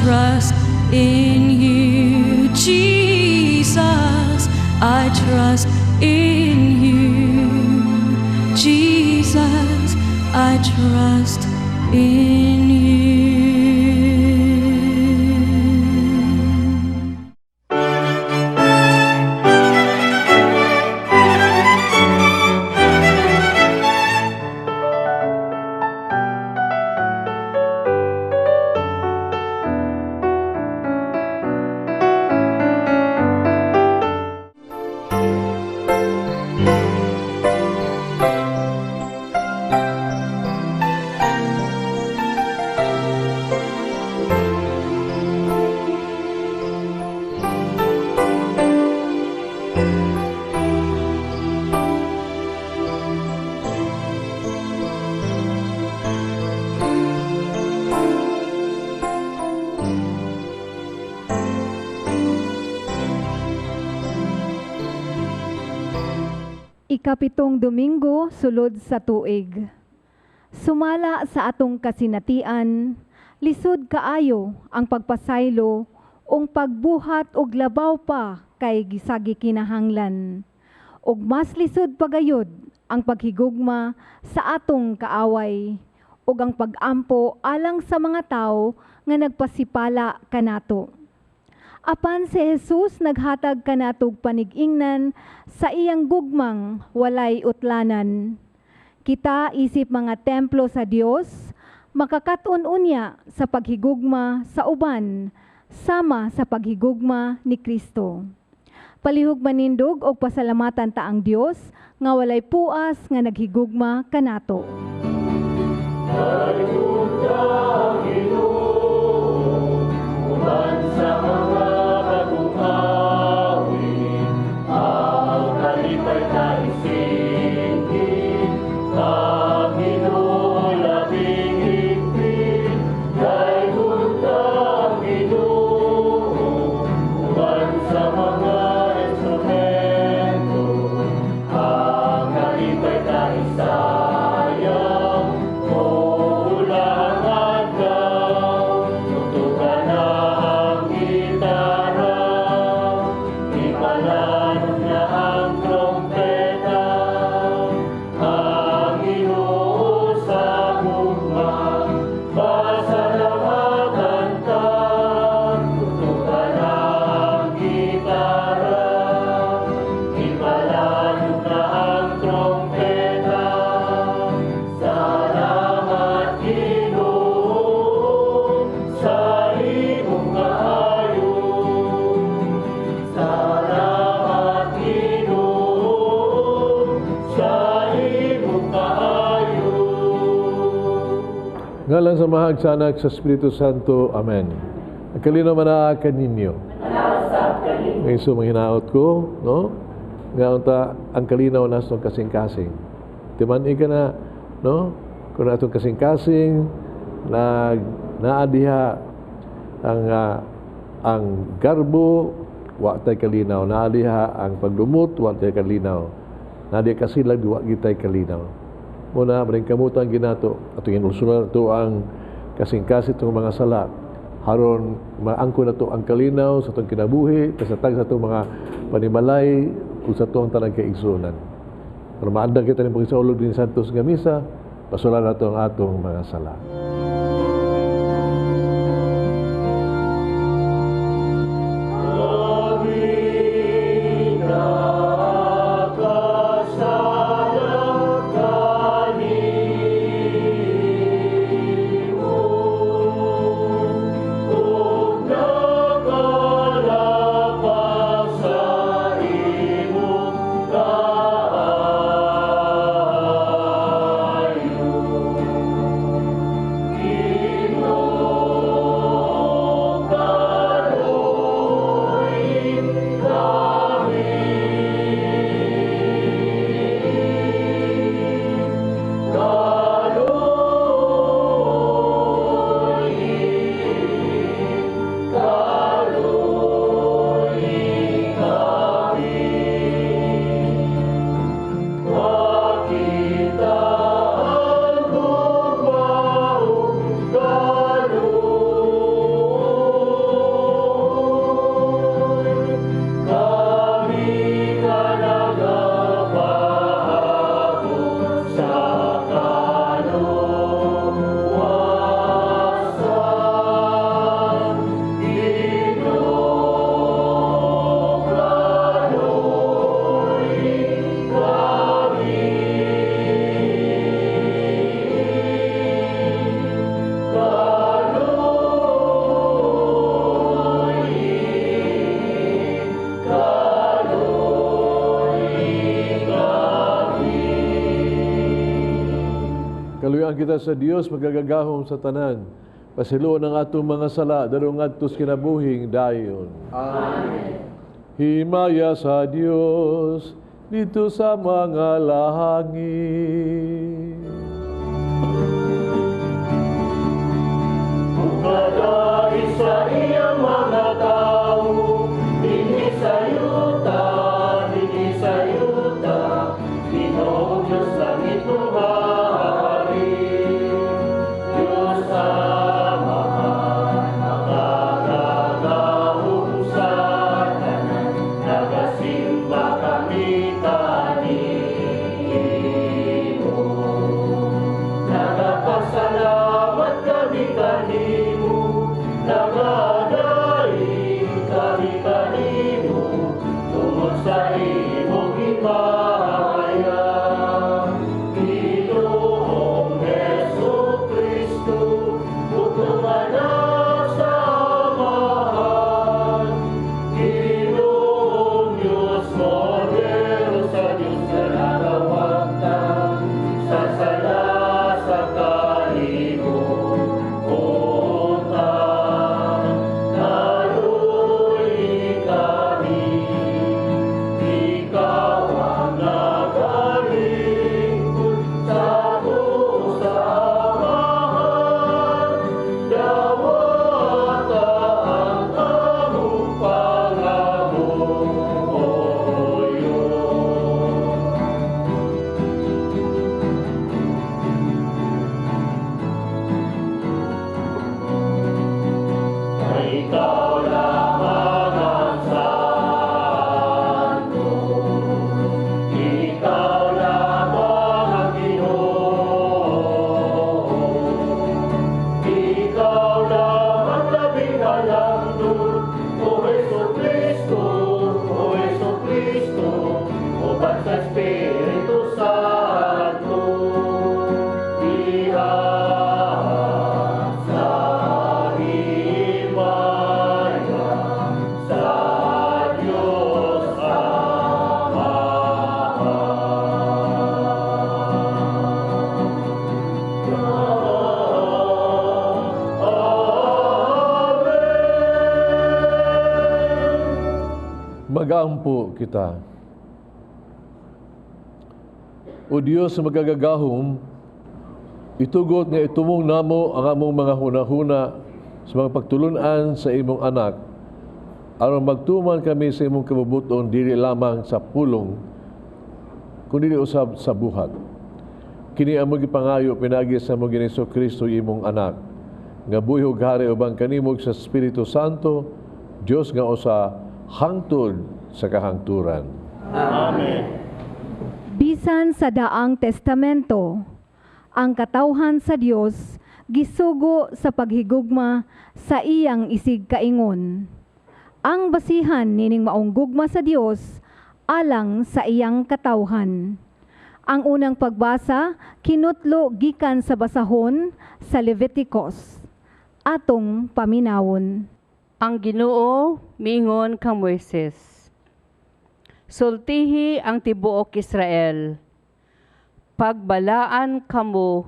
trust in you, Jesus. I trust in you, Jesus. I trust in you. Ikapitong Domingo sulod sa tuig. Sumala sa atong kasinatian, lisod kaayo ang pagpasaylo ug pagbuhat og labaw pa kay sa gikinahanglan. Ug mas lisod pa gayud ang paghigugma sa atong kaaway ug ang pag-ampo alang sa mga tawo nga nagpasipala kanato. Apan si Jesus naghatag kanatog panig-ingnan sa iyang gugmang walay utlanan. Kita isip mga templo sa Dios, makakat-on unya sa paghigugma sa uban, sama sa paghigugma ni Kristo. Palihog manindog og pasalamatan ta ang Dios nga walay puas nga naghigugma kanato. Uban sa mga bagong awit, ang kalipay ta isingit, ang Ginoo labing higpit, daygon ta ang Ginoo, uban sa mga instrumento, ang kalipay ta isayaw, muula ang adlaw, tugtuga na ang gitara, ipalanog na ang trompeta, ang Ginoo sa gugma, pasalamatan ta, tugtuga na ang gitara, ipalanog na ang trompeta, salamat, Ginoo, sa imong kaayo. Salamat, Ginoo, sa imong kaayo. Ngalan sa Amahan, sa Anak, sa Espiritu Santo. Amen. Ang kalinaw manaa kaninyo. Ngayon so, manghinaot ko, no? Nga unta ang kalinaw na sa kasing-kasing. Timan ka na, no? Kung atong kasing-kasing, na naa diha ang garbo, wa tay kalinaw. Naa diha ang pagdumot, wa tay kalinaw. Naa diha kasilag, wa gitay kalinaw. Muna, maring kamutan ginato, atong inulsulan nato ang kasing-kasing itong mga sala. Haron maangko na to ang kalinaw sa atong kinabuhi, pasatag sa atong mga panimalay, ug sa atong tanang kaigsuonan. Pero maandang kita ning pagsaulog din Santos nga misa, pasulan nato ang atong mga sala. Kami nakasala kanimo, ug nakalapas sa imong kaayo. Kaluyan kita sa Dios magagagahom sa tanan. Pasiluon ang atong mga sala, dalong ngadto sa kinabuhing dayon. Amen. Himaya sa Dios dito sa mga langit. Ug sa iyang mga tao, dinhi sa yuta, Ginoong Diyos langit ug hari. Diyos Amahan, makagagahom sa tanan, nagasimba kami kanimo. Nagapasalamat kami kanimo, nagadaig kami kanimo, tungod sa imong himaya. Ginoong Hesu Kristo, bugtong anak sa Amahan, Ginoong Diyos, Kordero sa Diyos nga nagawagtang sa sala sa kalibutan. Kaluy-i kami, ikaw ang nagalingkod sa sa Amahan, dawata ang among pangamuyo. Kay ikaw lamang ang santo, ikaw lamang ang Ginoo, ikaw lamang labing halangdon, O Hesu Kristo, O Hesu Kristo, uban sa Espiritu Santo, diha sa himaya sa Diyos Amahan. Amen. Magampo kita. O Dios magagagahom, itugot nga itumong namo ang among mga hunahuna sa mga pagtulunan sa imong anak, aron magtuman kami sa imong kabubuton dili lamang sa pulong, kundi usab sa buhat. Kini among gipangayo pinaagi sa among Ginoong Kristo imong anak, nga buhi ug hari uban kanimo sa Espiritu Santo, Dios nga usa hangtod sa kahangturan. Amen. Bisan sa Daang Testamento, ang katawhan sa Dios gisugo sa paghigugma sa iyang isig kaingon. Ang basihan nining maong gugma sa Dios alang sa iyang katawhan. Ang unang pagbasa kinutlo gikan sa basahon sa Leviticus. Atong paminawon. Ang Ginoo miingon kang Moises: "Sultihi ang tibuok Israel. Pagbalaan kamo,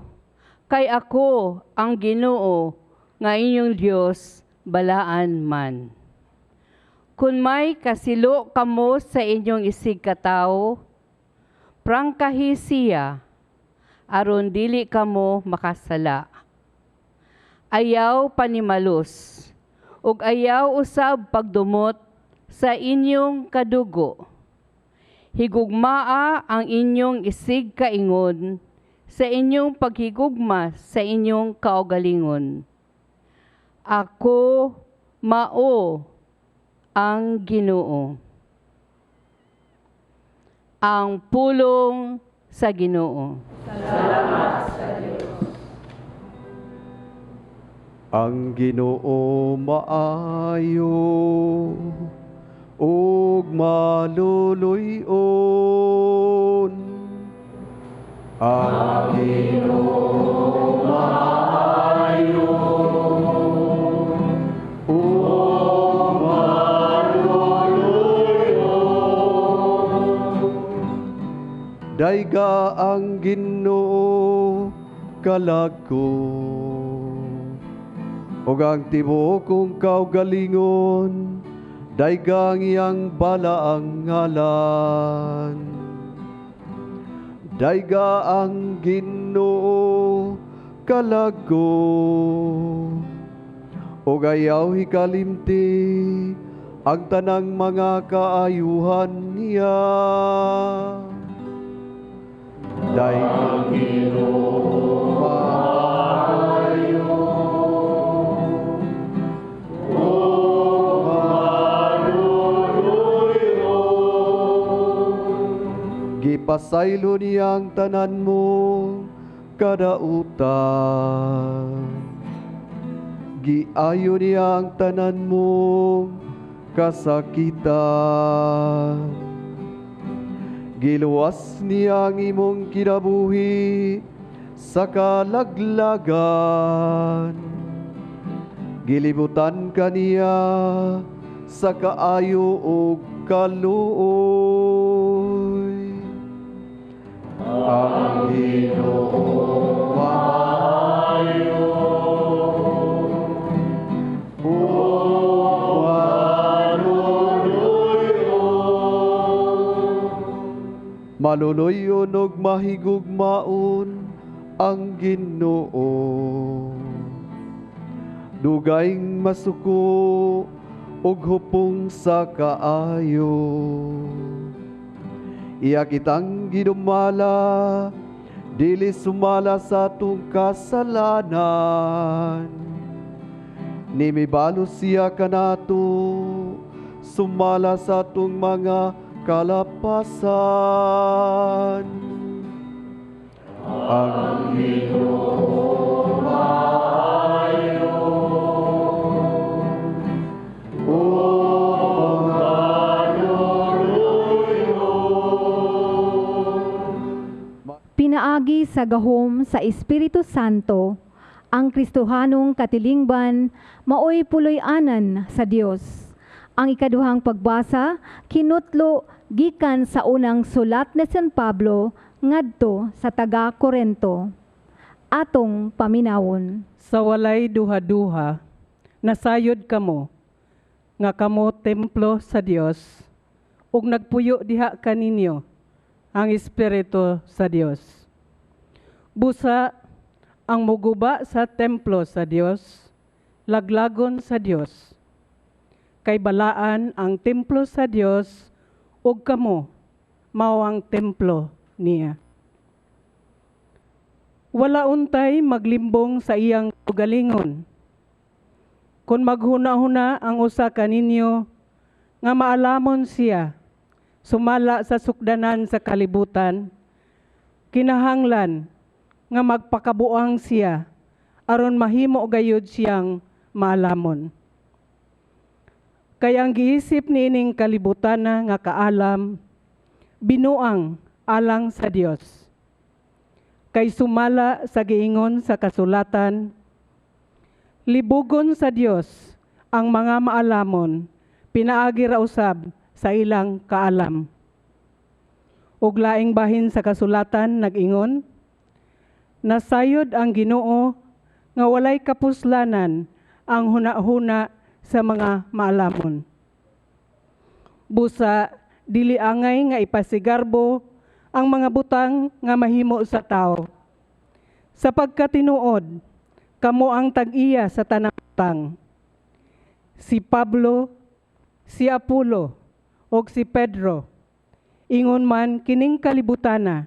kay ako ang Ginoo nga inyong Dios, balaan man. Kung may kasilo kamo sa inyong isig katawo, prangkahi siya, aron dili kamo makasala. Ayaw panimalus, ug ayaw usab pagdumot sa inyong kadugo. Higugmaa ang inyong isig kaingon sa inyong paghigugma sa inyong kaugalingon. Ako mao ang Ginoo." Ang pulong sa Ginoo. Ang Ginoo maayo ug maluluy-on. Ang Ginoo maayo ug maluluy-on. Dayga ang Ginoo. Kalag ko ug ang tibuok kong kaugalingon, dayga ang iyang balaang ngalan. Dayga ang Ginoo, kalag ko, ug ayaw hikalimti ang tanang mga kaayuhan niya. Dayga ang Ginoo maayo ug maluluy-on. Gipasaylo niya ang tanan mo kadautan. Giayo niya ang tanan mo kasakitan. Giluwas niya ang imong kinabuhi sa kalaglagan. Gilibutan ka niya sa kaayo ug kaluoy. Ang Ginoo maayo ug maluluy-on. Maluluy-on ug mahigugmaon ang Ginoo. Dugayng masuko ug hupong sa kaayo. Iya kitang gidumala dili sumala sa atong kasalanan. Nimibalo siya kanato sumala sa atong mga kalapasan. Ang Ginoo maayo ug maluluy-on. Pinaagi sa gahom sa Espiritu Santo, ang Kristohanong katilingban maoy puloy-anan sa Dios. Ang ikaduhang pagbasa kinutlo gikan sa unang sulat ni San Pablo ngadto sa taga Korento. Atong paminawon. Sa walay duha-duha, nasayod kamo, nga kamo templo sa Dios, ug nagpuyo diha kaninyo ang Espiritu sa Dios. Busa ang muguba sa templo sa Dios, laglagon sa Dios. Kay balaan ang templo sa Dios, ug kamo mao ang templo niya. Wala untay maglimbong sa iyang kaugalingon. Kung maghuna-huna ang usa kaninyo nga maalamon siya, sumala sa sukdanan sa kalibutan, kinahanglan nga magpakabuang siya aron mahimo gayud siyang maalamon. Kay ang giisip niining kalibutana nga kaalam, binuang alang sa Dios. Kay sumala sa giingon sa kasulatan, libugon sa Dios ang mga maalamon, pinaagi ra usab sa ilang kaalam. Ug laing bahin sa kasulatan nag-ingon, nasayod ang Ginoo nga walay kapuslanan ang hunahuna sa mga maalamon. Busa dili angay nga ipasigarbo ang mga butang nga mahimo sa tao. Sapagkat tinuod, kamo ang tag-iya sa tanang butang. Si Pablo, si Apolo, ug si Pedro, ingon man kining kalibutana,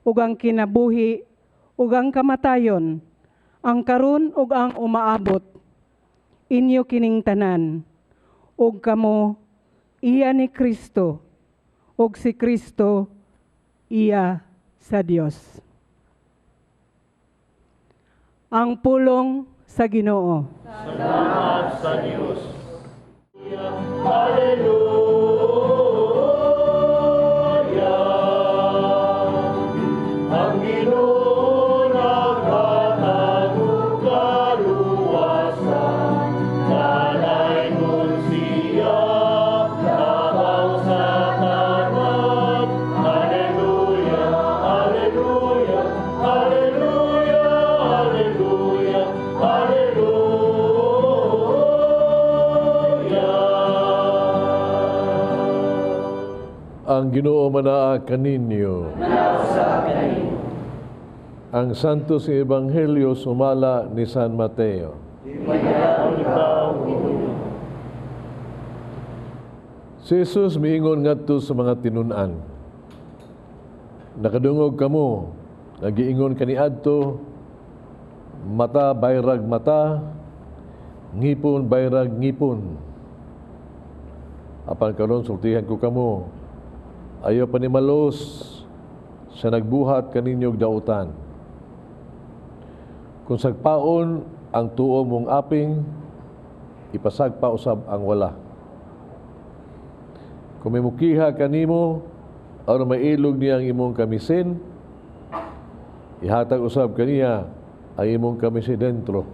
ug ang kinabuhi, ug ang kamatayon, ang karon ug ang umaabot, inyo kining tanan, ug kamo iya ni Kristo, ug si Kristo iya sa Dios. Ang pulong sa Ginoo. Salamat sa Diyos. Hallelujah. Ang Ginoo naghatag og kaluwasan. Dalaygon siya labaw sa tanan. Hallelujah, hallelujah, hallelujah. Ang Ginoo manaa kaninyo. Ang Santos Ebanghelyo sumala ni San Mateo. Si Jesus miingon ngadto sa mga tinun-an. Nakadungog kamo, nagiingon kaniadto, mata bayrag mata, ngipon bayrag ngipon. Apan karon sultihan ko kamo, ayaw panimalos sa nagbuhat kaninyog dautan. Kung sagpaon ang tuo mong aping, ipasagpa usab ang wala. Kung may mukiha kanimo, aron mailog niya ang imong kamisin, ihatag usab kaniya ang imong kamisin dentro.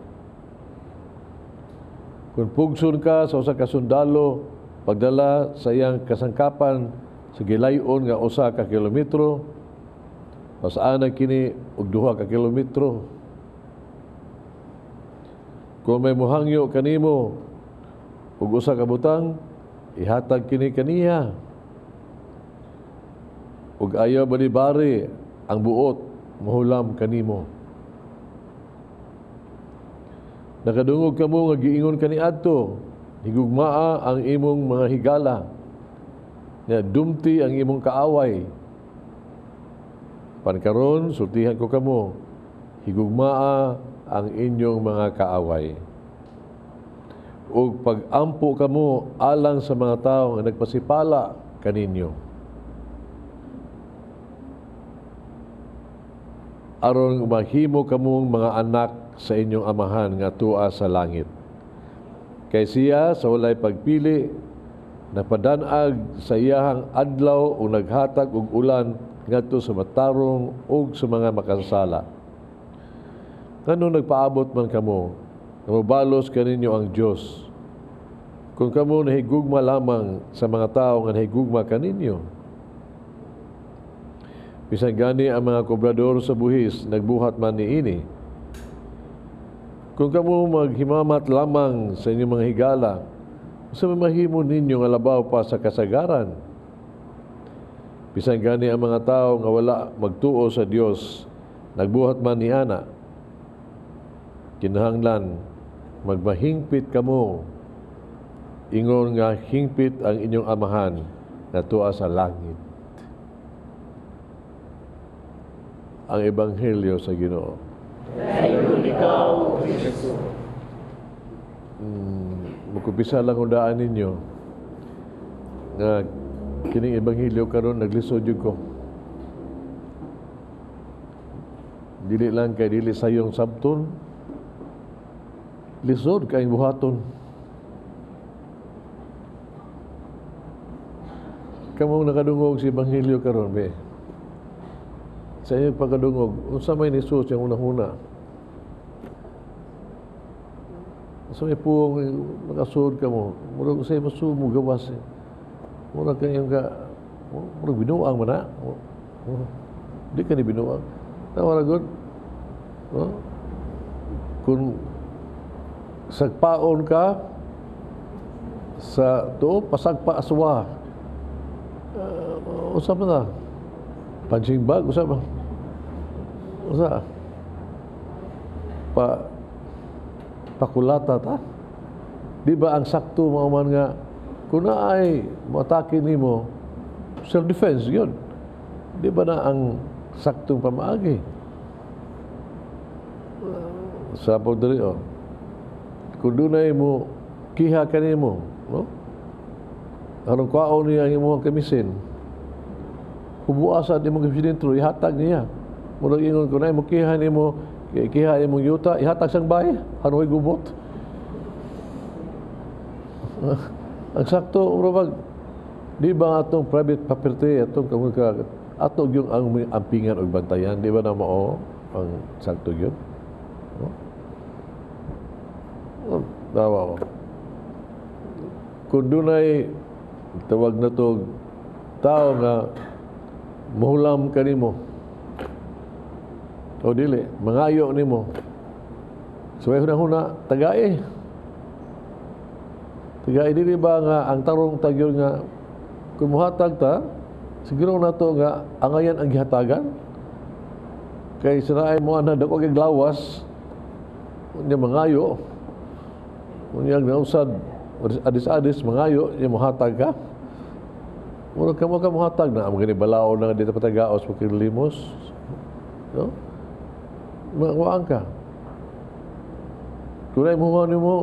Kung pugson ka sa usa ka sundalo, pagdala sa iyang kasangkapan sa gilayon nga 1 ka kilometro, pasana kini og 2 ka kilometro. Kung may muhangyo kanimo og usa ka butang, ihatag kini kaniya. Ug ayaw balibari ang buot mohulam kanimo. Nakadungog kamo nga giingon kaniadto, higugmaa ang imong mga higala, nga dumti ang imong kaaway. Pankaron sultihan ko kamo, higugmaa ang inyong mga kaaway. Ug pag-ampo kamo alang sa mga tawo nga nagpasipala kaninyo. Aron mahimo kamong mga anak sa inyong amahan nga tua sa langit. Kay siya sa walay pagpili napadanag sa iyahang adlaw ug naghatag og ulan ngadto sa matarong ug sa mga makasasala. Ngano nagpaabot man kamo, namubalos kaninyo ang Dios? Kung kamo nahigugma lamang sa mga tawo nga nahigugma kaninyo, bisan gani ang mga kobrador sa buhis nagbuhat man niini. Kung kamo maghimamat lamang sa inyong mga higala, unsa may mahimo ninyo nga labaw pa sa kasagaran? Bisan gani ang mga tawo nga wala magtuo sa Dios, nagbuhat man niana. Kinahanglan magmahingpit kamo, ingon nga hingpit ang inyong amahan na tuwa sa langit. Ang Ebanghelyo sa Ginoo. Mukupisa lang hundaan ninyo nga kining Ebanghelyo karon naglisod jud ko. Dili lang kay dili sayong sabton, lisod kay buhaton. Kamong nakadungog si Ebanghelyo karon be. Sa inyong pagkadungog, unsa may ni Jesus yung unang-una? Unsa may puong nakasuod ka mo? Murag usay masumo gawas eh. Murag kayong ka, murag binuang man na. Di ka ni binuang. Tawa ra gud. No? Kung sagpaon ka sa tuo, pasagpa aswa. Unsa man na? Punching bag, unsa man? Unsa? Pakulata ta? Di ba ang sakto mao man nga kung naay moatake nimo, self-defense yun. Di ba na ang saktong pamaagi? Sa pagdali, oh. Kung dunay mo, kiha kanimo, no? Aron kwaon niya ang imong kamisin, hubuasan imong kamisin dentro, ihatag niya. Murag ingon ko na, mo kiha nimo, kiha imong yuta, ihatag sang bay, aron gubot. Ang sakto, murag, di ba atong private property, atong kamong ka, ato yung ang ampingan og bantayan, di ba na mao ang sakto yun? No? Oh, tawa ko. Kung dunay tawag na to tao nga muhulam kanimo o dili mangayo nimo, so ay hunahuna tagae tagae, dili ba nga ang tarong tagyon nga kung muhatag ta Siguro nato nga angayan ang gihatagan. Kay sanaay mo ana, dako kay lawas unya mangayo. Unya nausad adis-adis mangayo, nya mohatag ka. Mura ka mo ka mohatag na ang gani balaod na dito patagaos pakilimos. No? Makuhaan ka. Kung na mo nimo,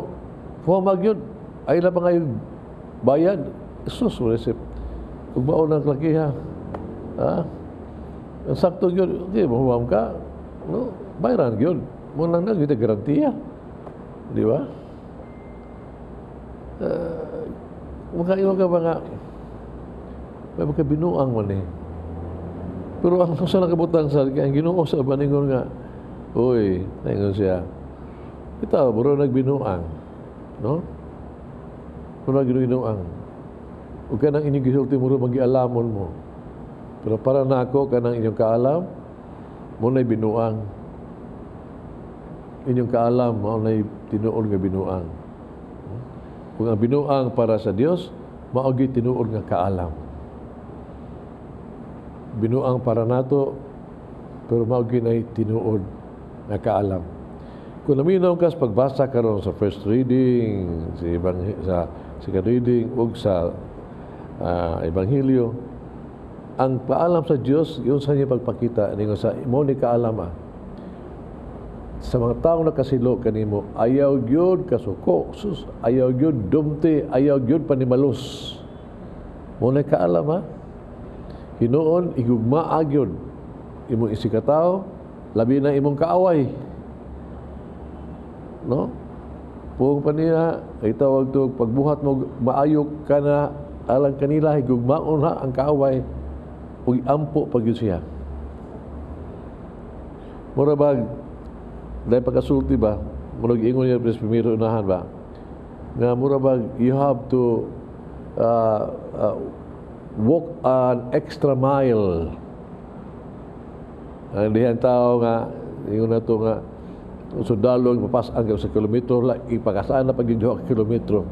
huwag yun. Ay lang pa ngayon bayad. Sus, wala sip. Ug mao ng lakiha. Ha? Ang sakto yun, okay, mahuwam ka. No? Bayaran yun. Mo lang na, kita garantiya. Di ba? Makaingon ka ba nga, may magkabinuang man eh. Pero ang sa nakabutang sa ang Ginoo sa baningon nga, uy, naingon siya, ito, buro nagbinuang. No? Buro nagbinuang. Ug kanang inyong gisulti mo magialamon mo. Pero para nako, kanang inyong kaalam, mo na'y binuang. Inyong kaalam, mao na'y tinuod nga binuang. Kung ang binuang para sa Dios, mao gyud tinuod nga kaalam. Binuang para nato, pero mao gyud ay tinuod nga kaalam. Kung naminaw ka sa pagbasa karon sa first reading, sa second reading ug sa ebanghelyo, ang paalam sa Dios, yun sa niya pagpakita ningon sa mo ni kaalam ah. Sa mga taong nakasilo kanimo, ayaw gyud kasuko, sus, ayaw gyud dumti, ayaw gyud panimalos. Mo ni kaalam ha. Hinuon igugmaa gyud imong isigkatawo, labi na imong kaaway. No? Puong pa niya, ay tawag to, pagbuhat mo maayo ka na alang kanila, higugmaon na ang kaaway, ug ampo pag yun siya. Mura bag, dahil pagkasulti ba, murag ingon niya pres primero unahan ba, nga mura bag, you have to walk an extra mile. Ang dihan tao nga, ingon na to nga, sundalo ang papas-an sa kilometro, la, ipakasaan na pag ka kilometro.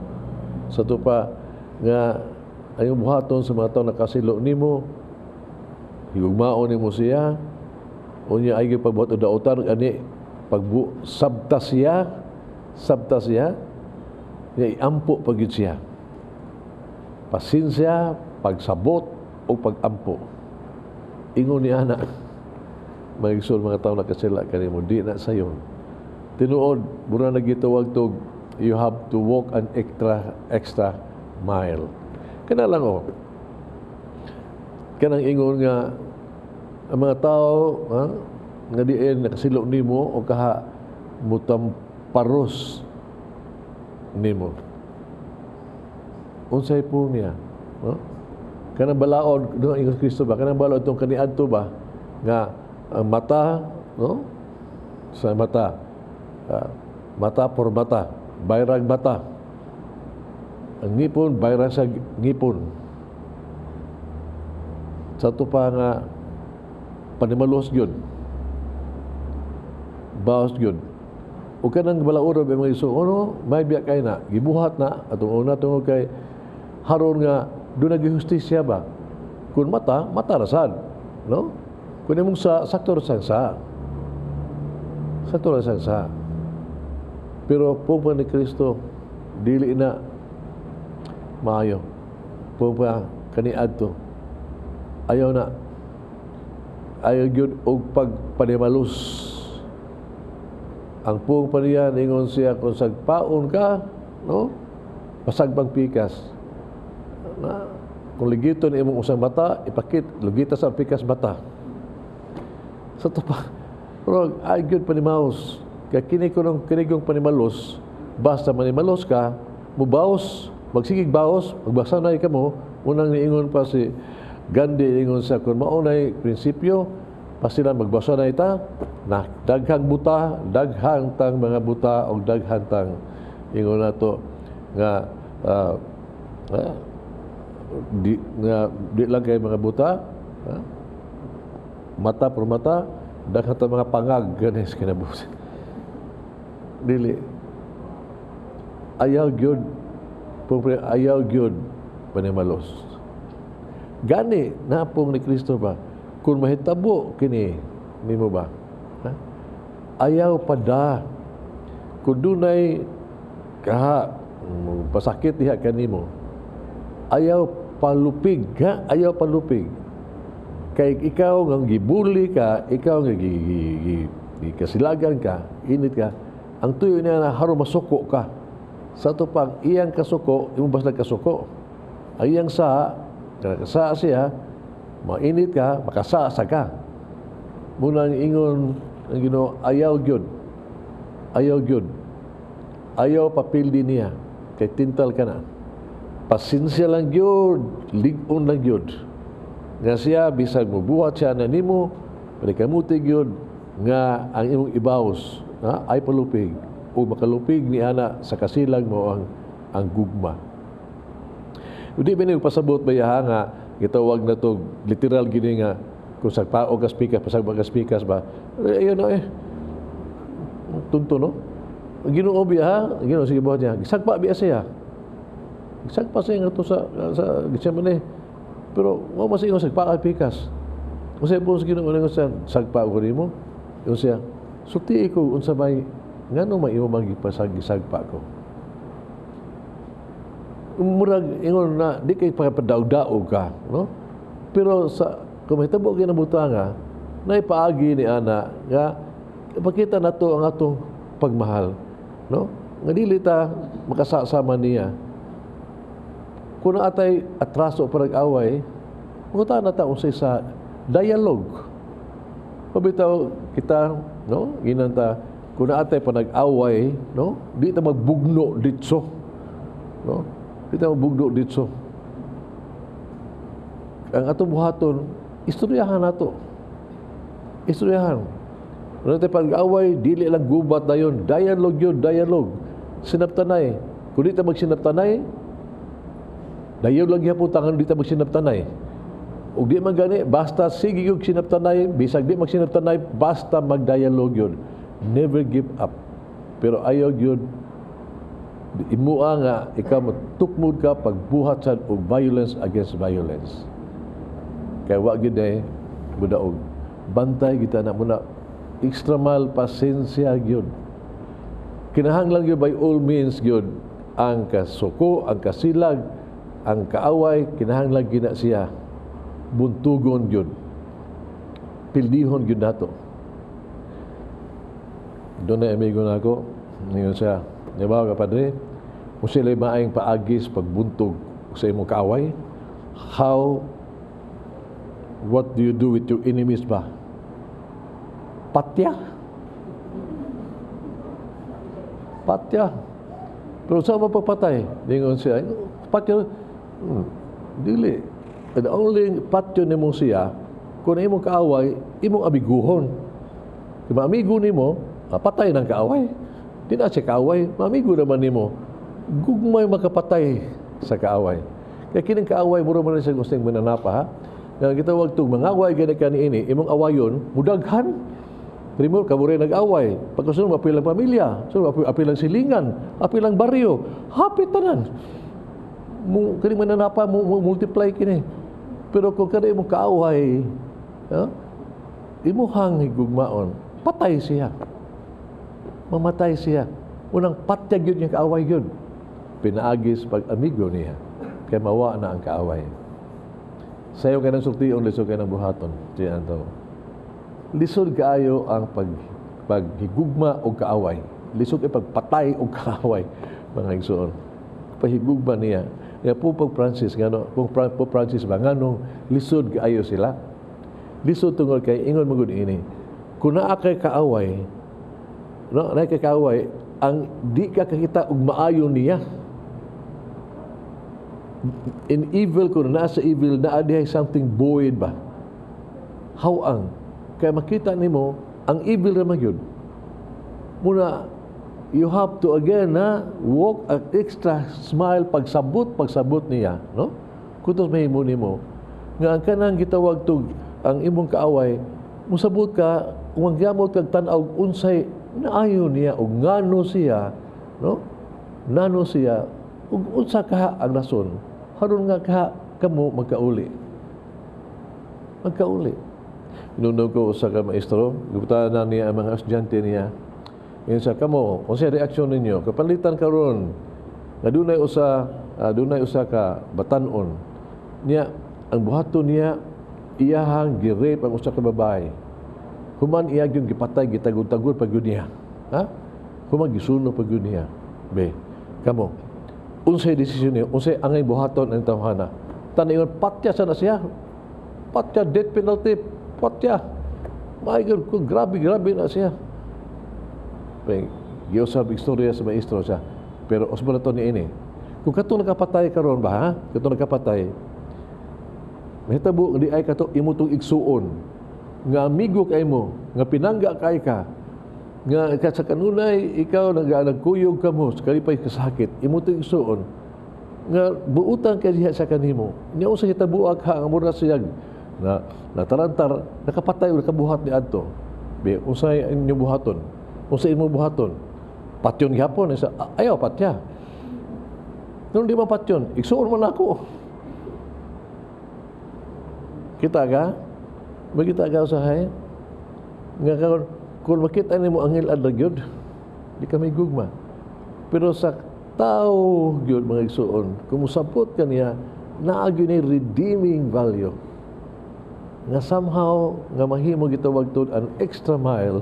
Sa to pa, nga, ang buhaton sa mga tao nakasilo nimo, higugmaon nimo siya, unya ay pagbuhat og dautan ani pagbu sabta siya, niya iampo pag gyud siya. Pasensya, pagsabot o pagampo. Ingon ni ana, mga mga tao nakasila kanimo, di na sayon. Tinuod, mura na gitawag to, you have to walk an extra extra mile. Kana lang oh. Kanang ingon nga ang mga tao ha, nga diin nakasilo nimo o kaha mutamparos nimo. Unsay po niya? No? Kanang balaod, no, ingon Kristo ba? Kanang balaod tong kaniadto ba nga ang mata, no? Sa mata. Mata por mata, bayrag mata. Ang ngipon, bayrag sa ngipon. Sa ato pa nga panimalos gyud. Baos gyud. O kanang balauro ba mga iso, ono, may biya kay na, gibuhat na, atong una tungod kay haron nga doon nagihustisya ba? Kung mata, mata rasad. No? Kung imong sa, sakto ra sa. Sakto ra sa. Pero po ni Kristo, dili na maayo. Po pa kaniadto. Ayaw na. Ayaw gyud og pagpanimalos. Ang puong paniya, ingon siya, kung sagpaon ka, no? Pasagbang pikas. Na, kung ligiton imong usang mata, ipakit, lugita sa pikas mata. Sa to pa, pero ay gyud panimaos. Kaya kini ko nung kinigong panimalos, basta manimalos ka, mubaos, magsigig baos, magbasanay ka mo, unang niingon pa si Gandhi, ingon sa kung maunay prinsipyo, pasila magbasanay ta, na daghang buta, daghang tang mga buta o daghang tang ingon nato nga di nga di lang kay mga buta, ha? Mata por mata, daghan tang mga pangag ganis kinabuhi. Dili ayaw gyud, ayaw gyud panimalos. Gani napong ni Kristo ba, kung mahitabo kini nimo ba, ha? Ayaw pada. Kung dunay kaha pasakit diha kanimo, ayaw palupig, ha? Ayaw palupig. Kay ikaw nga gibuli ka, ikaw nga gikasilagan ka, init ka, ang tuyo niya na haron masuko ka. Sa ato pang iyang kasuko, imong basta kasuko. Ang iyang sa, kasa siya, mainit ka, makasa sa ka. Munang ingon ang Ginoo, ayaw gyud. Ayaw gyud. Ayaw papildi niya. Kay tintal ka na. Pasensya lang gyud, lig-on lang gyud. Nga siya, bisag mubuhat siya na nimo, panikamuti gyud nga ang imong ibaws, ha, ay palupig o makalupig ni ana sa kasilag mo ang gugma. Hindi ba niyo pasabot ba yaha nga gitawag na to literal gini nga kung sagpao kas pikas, pasagpa kas pikas ba? Eh, ayun na eh. Tunto, no? Ginoo biya ha? Ginoo sige buhat niya. Gisagpa biya siya. Gisagpa siya nga to sa Gethsemane. Pero wa man siya sagpa ka pikas. Kung siya po sa Ginoo nga siya, sagpa ko nimo. Ingon siya, sulti ko unsa may ngano may imo bang gipasag gisagpa ko. Murag ingon na di kay pagpadaog-daog ka, no? Pero sa kung mahitabo gyud ang butanga, naipaagi ni ana nga ipakita nato ang atong pagmahal, no? Nga dili ta makasasama niya. Kung atay atraso para away, mangutan na ta unsay sa dialogue. Pabitaw kita, no? Ginanta kung naatay panag-away, no? Di ta magbugno ditso. No? Di ta magbugno ditso. Ang atong buhaton, istoryahan nato. Istoryahan. Kung natin pag-away, dili lang gubat na yun. Dialogue yun, dialogue. Sinaptanay. Kung di ta magsinaptanay, dayon lang gyapon tangan di ta magsinaptanay. Ug di man gani, basta sige yung sinaptanay, bisag di magsinaptanay, basta mag-dialogue yun. Never give up. Pero ayaw yun, imua nga, ikaw matukmod ka pagbuhat sa og violence against violence. Kaya wa gyud eh, budaog. Bantay kita na muna, extra mile pasensya gyud. Kinahanglan gyud by all means gyud ang kasuko, ang kasilag, ang kaaway, kinahanglan gyud na siya buntugon gyud. Pildihon gyud nato. Doon na amigo na ako, ngayon siya, di ba kapadre, kung sila maayong paagis pagbuntog sa imong kaaway, what do you do with your enemies ba? Patya. Patya. Pero sa mapapatay? Dingon siya, patya, dili. And only patyo nimo siya, kung imong kaaway, imong amiguhon. Kung maamigo nimo, patay ng kaaway. Di na siya kaaway, maamigo naman nimo. Gugmay makapatay sa kaaway. Kaya kining kaaway, mura man na siya gustong mananapa, ha? Nga gitawag tong mga away gani kani ini, imong awayon, mudaghan. Primero, kamo rin nag-away. Pagkasunod, apil ang pamilya. Sunod, apil ang silingan. Apil ang baryo. Hapit tanan. Mo, kini mananapa, mo multiply kini. Pero kung kada imong kaaway, ha? Imuhang higugmaon, patay siya. Mamatay siya. Unang patyag yun yung kaaway yun. Pinaagis pag-amigo niya. Kaya mawa na ang kaaway. Sayo ka ng sultion, lisod ka ng buhaton. Siya ang lisod kaayo ang paghigugma o kaaway. Lisod kay pagpatay og kaaway, mga igsoon. Pahigugma niya. Kaya po pag Francis, ngano, kung po Francis ba, nganong lisod kaayo sila? Lisod tungod kay ingon magud ini. Kung naa kay kaaway, no, naa kay kaaway, ang di ka kakita og maayo niya. In evil, kung naa sa evil, naa dihay something void ba? How ang? Kaya makita nimo ang evil ra man gyud. Muna, you have to again na walk an extra smile pagsabot niya, no? Kutos mahimo nimo nga ang kanang gitawag tug ang imong kaaway, musabot ka kung magyamot kag tan-aw unsay naayo niya og ngano siya, no? Nano siya ug unsa ka ang rason haron nga ka kamo magkauli. Magkauli. Hinumdum ko usa ka maestro, gibutanan niya ang mga estudyante niya. Ingon siya, "Kamo, unsay reaksyon ninyo kapanlitan karon nga dunay usa ka batanon niya, ang buhaton niya, iyahang gi-rape ang usa ka babae. Human iya gyud gipatay, gitagod-tagod pa gyud niya. Ha? Human gisunog pa gyud niya. Be, kamo, unsay desisyon niyo? Unsay angay buhaton ang tawhana?" Tanan ingon, "Patya sa na siya. Patya, death penalty, patya. My God, kung grabe, grabe na siya." Be, giusab istorya sa maestro siya. "Pero usbon na to ni ini. Kung katong nakapatay karon ba, ha? Katong nakapatay, mahitabo nga di ay kato imo tong igsuon nga amigo kay mo, nga pinangga kay ka, nga ka sa kanunay ikaw nagkuyog ka mo sa kalipay kasakit, imo tong igsuon nga buutan kay diha sa kanimo. Nya unsa hitabuak ha nga mura siya na natarantar, nakapatay o nakabuhat ni adto? Be, unsay inyo buhaton? Unsay imo buhaton?" "Patyon gihapon." Isa, "Ayaw patya. Nung di man patyon, igsuon man ako." Kita ka? Makita ka usahay? Nga karon kung makita nimo ang hilad na gyud, di ka may gugma. Pero sa tao gyud, mga igsuon, kung musabot ka niya, naa gyud ni redeeming value. Nga somehow, nga mahimo gitawag to an extra mile,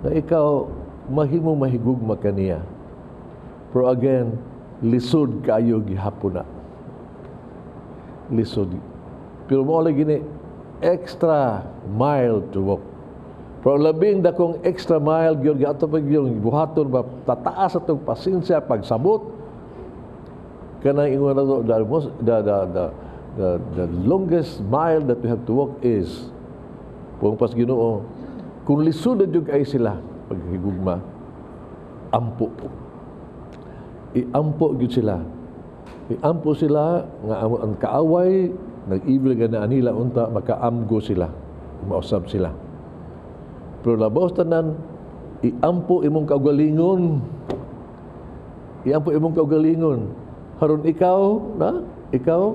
na ikaw mahimo mahigugma ka niya. Pero again, lisod kayo gihapon na. Lisod. Pero mo lagi ni extra mile to walk. Pero labing dakong extra mile gyud gato pag gyud buhaton ba, tataas atong pasensya pagsabot kanang ingon na to, the most the longest mile that we have to walk is pung pas Ginoo. Kung lisod na jud ay sila paghigugma, ampo, iampo gyud sila, iampo sila nga ang kaaway nag-evil nga na nila, unta makaamgo sila, mausab sila. Pero labaw sa tanan, iampo imong kaugalingon, iampo imong kaugalingon haron ikaw na ikaw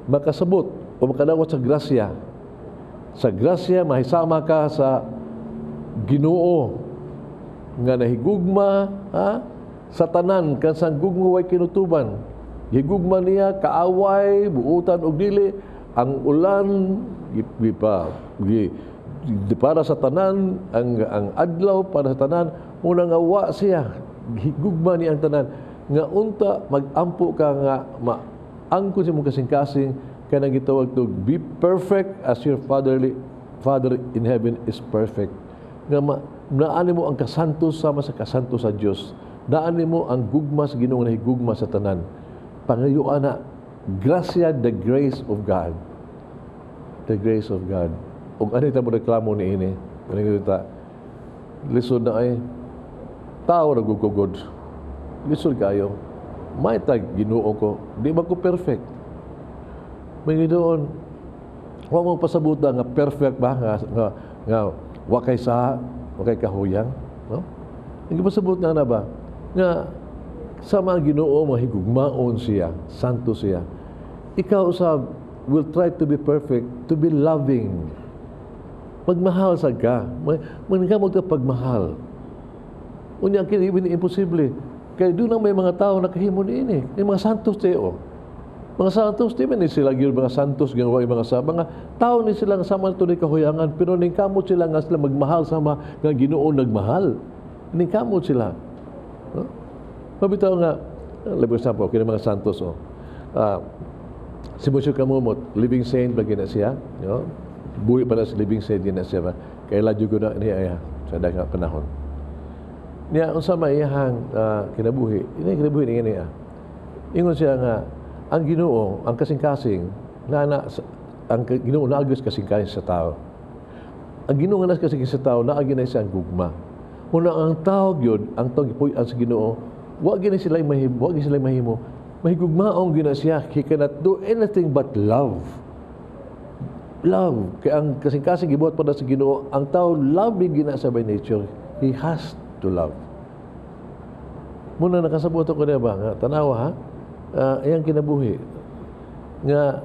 makasabot o makadawat sa grasya. Sa grasya mahisama ka sa Ginoo nga nahigugma, ha, sa tanan kan sang gugma way kinutuban. Gigugma niya kaaway, buutan og dili, ang ulan gipa gi, di para sa tanan, ang adlaw para sa tanan, muna nga wa siya, gigugma niya ang tanan nga unta magampo ka nga maangkon sa imong kasing-kasing kanang gitawag to be perfect as your father in heaven is perfect, nga naani mo ang kasanto sama sa kasanto sa Dios, naani mo ang gugma sa Ginoo nga higugma sa tanan. Pangayuan na grasya, the grace of God, the grace of God. Ug ano ta mo reklamo ni ini? Ano ta, lisod na ay tao ra gugugod, lisod kayo. May tag Ginoo ko, di ba ko perfect? May doon wa mo pasabuta nga perfect ba, nga wa kay sa wa kay kahuyang, no? Ang pasabot na na ba nga sama ang Ginoo mahigugmaon siya, santo siya, ikaw usab will try to be perfect, to be loving. Magmahal sa ka. Maningkamot ka pagmahal. Unya kini imposible. Kay doon may mga tao nakahimo niini. Yung mga santos tayo. Mga santos, di ba ni sila gyud mga santos nga wa mga sa mga tao ni sila nga sama ni kahuyangan, pero ningkamot sila nga sila magmahal sama nga Ginoo nagmahal. Ningkamot sila. No? Mabitaw nga, like example, kini mga santos oh. Si Monsignor Camomot, living saint ba gina siya? No? Buhi pa na si living saint gina siya ba? Kay jud ko na niya iya sa daghang panahon. Niya unsa may iyahang kinabuhi? Ini kinabuhi niya niya. Ingon siya nga ang Ginoo, ang kasing-kasing na ang Ginoo naagos kasing-kasing sa tao. Ang Ginoo nga nas kasing sa tao, naagi na siya ang gugma. Muna ang tao gyud, ang tao gipuy-an sa Ginoo, wa gyud sila mahimo, wa gyud sila mahimo. Mahigugmaong gyud na siya. He cannot do anything but love. Love. Kaya ang kasing-kasing gibuhat pa na sa Ginoo, ang tao loving gyud na siya by nature. He has to love. Muna nakasabot ko niya ba nga tanawa ha? Iyang kinabuhi nga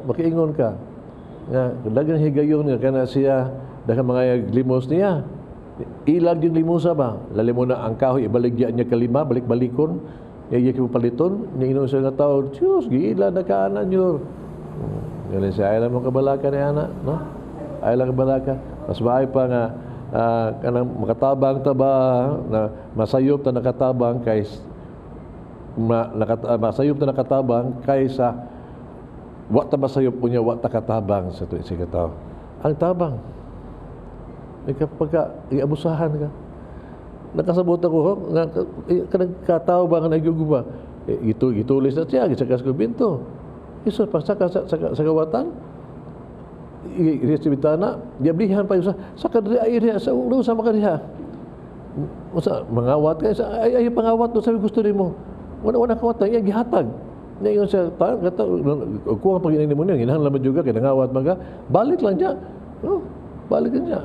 makiingon ka Nga daghang higayon nga kana siya daghang mga limos niya. Ilag yung limosa ba? Lali mo na ang kahoy, ibaligya niya kalima, balik-balikon. Iya iya paliton, niya inom siya nga tao, Diyos, giila na ka ana niyo. Galing siya, ay lang mo kabalaka ni ana, no? Ay lang kabalaka. Mas maay pa nga, kanang makatabang ta ba, na masayop ta nakatabang kay masayop ta nakatabang kaysa wa ta masayop unya wa ta katabang sa tuig sa tao. Ang tabang. Ika pagka iabusahan ka. Nakasabot ako, ho, nga kanang katao ba nga nagyugma? Eh, ito gitulis na siya, gisakas ko binto. Iso pa sa kawatan. I bintana, diablihan pa sa kadri ay diha sa ulo sa makadiha. Usa mangawat ka sa ay, ay pangawat do sabi gusto nimo. Wala wala kawatan iya gihatag. Niya siya ta kata kuha pag ini mo niya ginahanglan man juga kay nangawat man ka, balik lang niya. Oh, balik lang niya.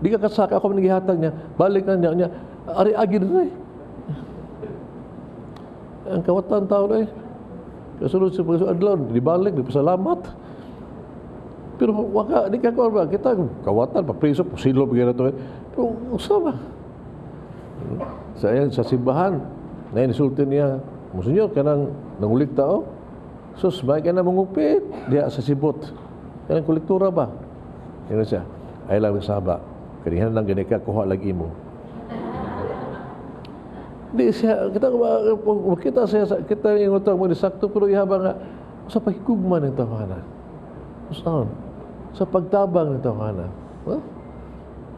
Di ka kasaka ako man gihatag niya, balik lang niya niya. Ari agi diri. Ang kawatan tao eh. Kasunod sa pagkasunod adlaw, di balik, di pasalamat. Pero waka, di ka ba, kita kawatan, papriso, pusilo, pag to. Pero usa ba? Sa sa simbahan, na insulti niya, Monsenyor, kanang nangulik tao, sus, may ka na mangupit diha sa sibot. Kanang kolektura ba? Yan siya, ay lang nagsaba. Kanihan lang gani ka, kuha lang imo. Di siya, kita, kita siya, kita yung utang mo ni sakto, pero ihaba nga, sa pagkugma ng tawana. Saan? Sa pagtabang ng tawana. Huh?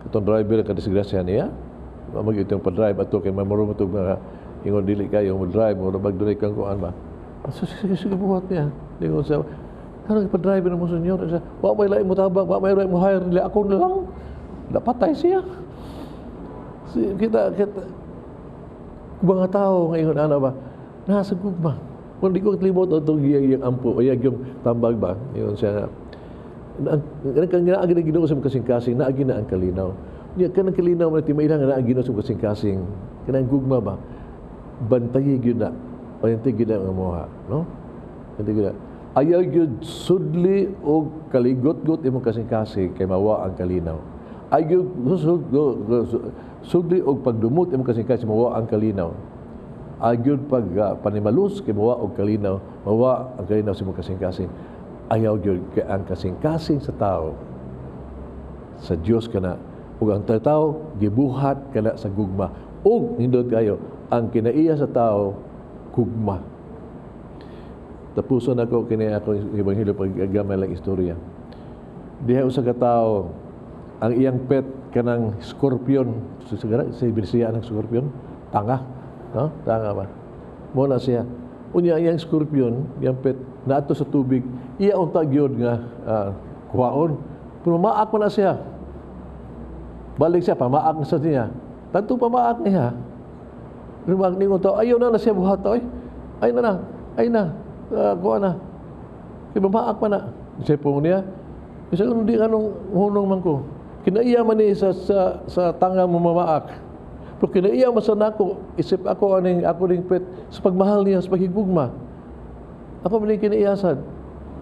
Itong driver ka disgrasya niya, mag itong pa-drive ato kay mamuro mo itong mga ingon dili kayo mo drive mo bag dunay kang kuan ba. So, sige, sige, buhat niya. Di ko sa ano pa-drive na mo senyor, sa wa may lain mo tabang, wa may lain mo hire nila, ako na lang. Napatay siya. Si, kita kita mga tao ngayon ana ba nasa gugma. Kung di ko limot atong iyang iyang ampo o iyang yung tambag ba, yun siya ang ang naagi na Ginoo sa kasing-kasing, naagi na ang kalinaw. Niya kanang kalinaw man timailan nga naagi Ginoo sa kasing-kasing, kanang gugma ba. Bantayi gyud na. Bantayi gyud na ang amoha, no? Bantayi gyud na. Ayaw gyud sudli og kaligot-got imong kasing-kasing kay mawa ang kalinaw. Ayaw sudli og pagdumot imong kasing-kasing mawa ang kalinaw. Ayaw pag panimalus kay mawa og kalinaw, mawa ang kalinaw sa imong kasing-kasing. Ayaw gyud kay ang kasing-kasing sa tao sa Dios kana ug ang tao gibuhat kana sa gugma ug nindot kayo ang kinaiya sa tao gugma. Tapuson ako kini ako ebanghelyo pag gamay lang istorya. Diha usa ka tawo ang iyang pet kanang scorpion, sigara sa Bisaya ang scorpion, tanga, no? Tanga ba? Mo na siya. Unya iyang scorpion, iyang pet naadto sa tubig, iya unta gyud nga kuhaon. Pero maak man na siya. Balik siya, pamaak na sa niya. Tanto pamaak niya. Pero ningon tao, ayaw na na siya buhat oy. Ay na na, ay na, kuha na. Kay pamaak pa na. Siya po niya. Isa hindi anong hunong man ko. Kinaiya man ni sa tanga mo mamaak. Pero kinaiya man sa nako, isip ako aning ako ning pet sa pagmahal niya, sa paghigugma. Ako man ning kinaiyasan.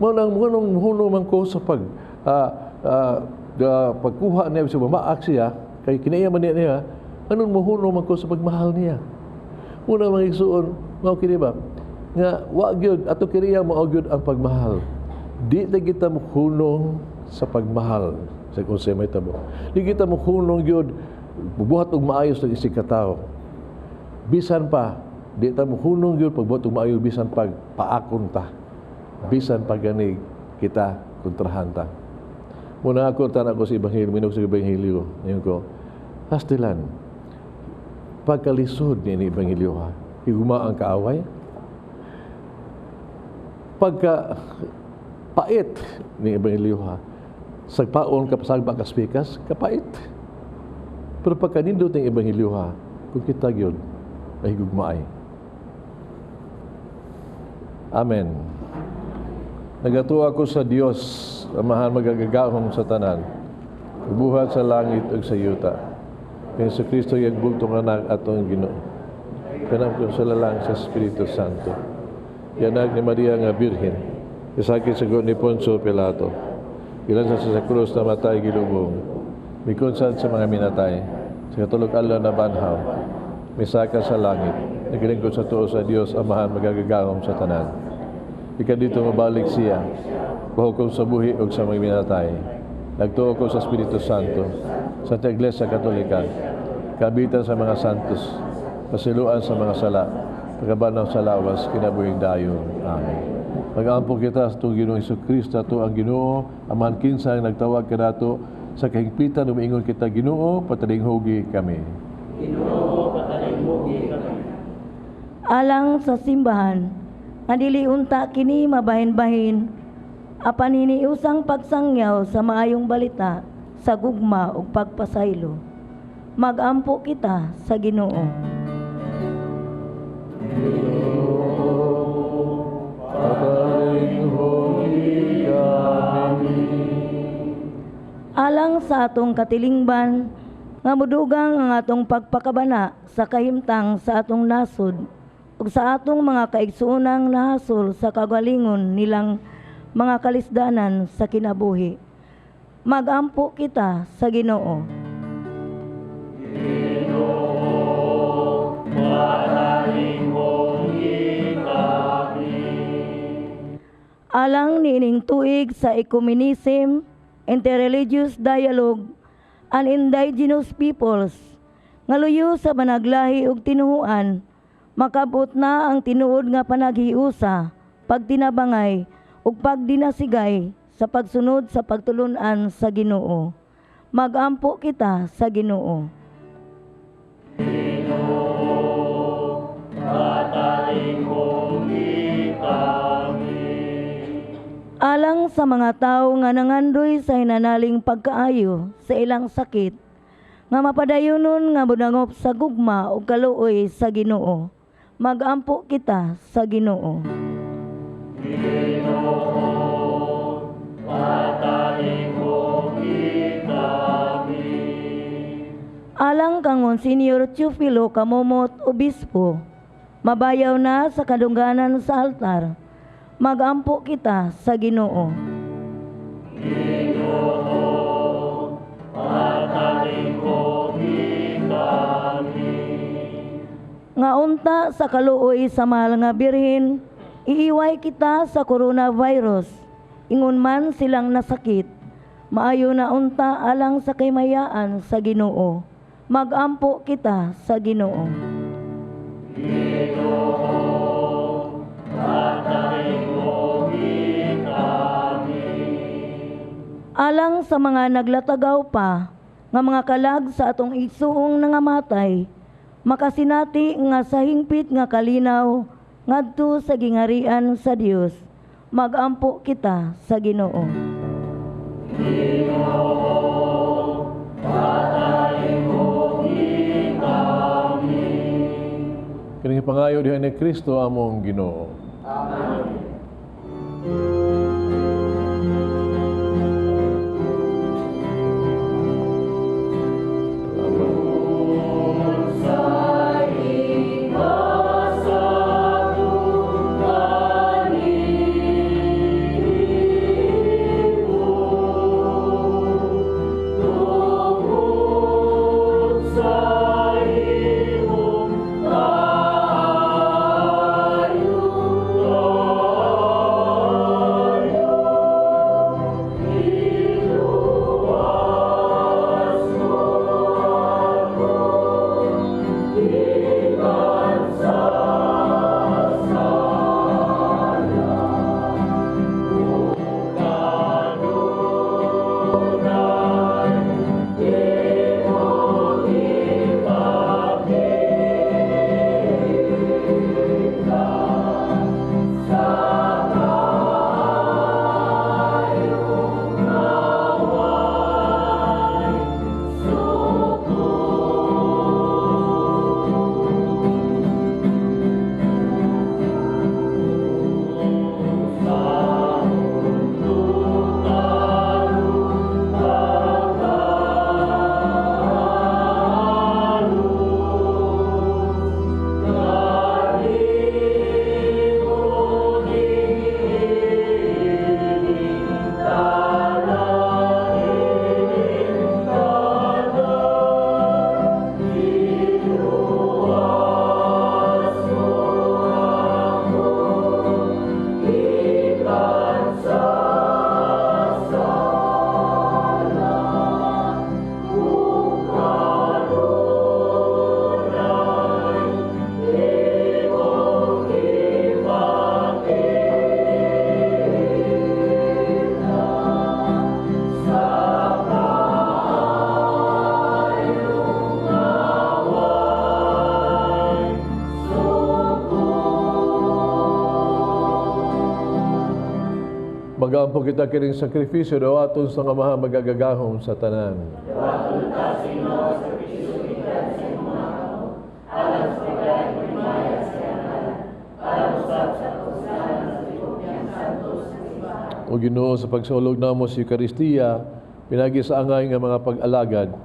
Mo nang mo nang hunong man ko sa pag pagkuha niya sa mamaak siya, kay kinaiya man niya niya, anong muhunong man ko sa pagmahal niya. Muna mga igsuon, mao kini ba? Nga wa gyud ato kiniya mao gyud ang pagmahal. Di ta kita mohunong sa pagmahal sa kung sa may tabo. Di kita mohunong gyud bubuhat og maayos ng isig ka tawo. Bisan pa di ta mohunong gyud pagbuhat og maayo bisan pag paakon ta. Bisan pa gani kita kontrahan ta. Muna ako tanan ko sa ebanghelyo, minog sa ebanghelyo. Ngayon ko, pastilan, pagkalisod ni ebanghelyo ha, higuma ang kaaway. Pagka pait ni ebanghelyo ha, sagpaon ka pasagba ka spikas, kapait. Pero pagka nindot ng ebanghelyo ha, kung kita gyud ay higugmaay. Amen. Nagatuo ako sa Dios, Amahan magagagahom sa tanan, buhat sa langit ug sa yuta. Kay Hesus Kristo iyang bugtong anak atong Ginoo. Kanang sa lalang sa Espiritu Santo. Yanag ni Maria nga Birhen, isakit sa ni Poncio Pilato. Gilansa siya sa krus, namatay, gilubong. Mikonsan sa mga minatay. Sa katulog adlaw nabanhaw. Misaka sa langit. Naglingkod sa tuo sa Dios Amahan magagagahom sa tanan. Gikan didto mabalik siya. Pahukom sa buhi ug sa mga minatay. Nagtuo ko sa Espiritu Santo, sa Iglesia Katolika, kaabitan sa mga santos, pasayloan sa mga sala, pagkabanhaw sa lawas, kinabuhing dayon. Amen. Mag-ampo kita sa atong Ginoong Kristo, ato ang Ginoo, Amahan kinsa ang nagtawag kanato sa kahigpitan, umiingon kita, Ginoo, patalinghugi kami. Alang sa simbahan nga dili unta kini mabahin-bahin apan hiniusang pagsangyaw sa maayong balita sa gugma ug pagpasaylo. Magampo kita sa Ginoo. Patalinghugi kami. Alang sa atong katilingban nga mudugang ang atong pagpakabana sa kahimtang sa atong nasod ug sa atong mga kaigsuonang nahasol sa kagalingon nilang mga kalisdanan sa kinabuhi. Magampo kita sa Ginoo. Ginoo, patalinghugi kami. Alang niining tuig sa ecumenism, interreligious dialogue, and indigenous peoples, nga luyo sa managlahi ug tinuhuan, makabot na ang tinuod nga panaghiusa, pagtinabangay ug pagdinasigay sa pagsunod sa pagtulunan sa Ginoo. Magampo kita sa Ginoo. Ginoo, patalinghugi kami. Alang sa mga tawo nga nangandoy sa hinanaling pagkaayo sa ilang sakit, nga mapadayonon nga modangop sa gugma ug kaluoy sa Ginoo. Magampo kita sa Ginoo. Ginoo, patalinghugi kami. Alang kang Monsignor Teofilo Camomot, Obispo, mabayaw na sa kadungganan sa altar. Magampo kita sa Ginoo. Ginoo, patalinghugi kami. Nga unta sa kaluoy sa mahal nga Birhen, iiway kita sa coronavirus. Ingon man silang nasakit, maayo na unta alang sa kahimayaan sa Ginoo. Magampo kita sa Ginoo. Ginoo, patalinghugi kami. Alang sa mga naglatagaw pa nga mga kalag sa atong igsuong nangamatay, makasinati nga sa hingpit nga kalinaw ngadto sa gingharian sa Dios. Magampo kita sa Ginoo. Ginoo, patalinghugi kami. Kining pangayo diha ni Kristo among Ginoo. Amen. Nagaampo kita kining sakripisyo dawaton sa Amahan magagagahom sa tanan. O Ginoo, sa pagsaulog namo sa Eukaristiya, pinagi sa angay nga mga pag-alagad,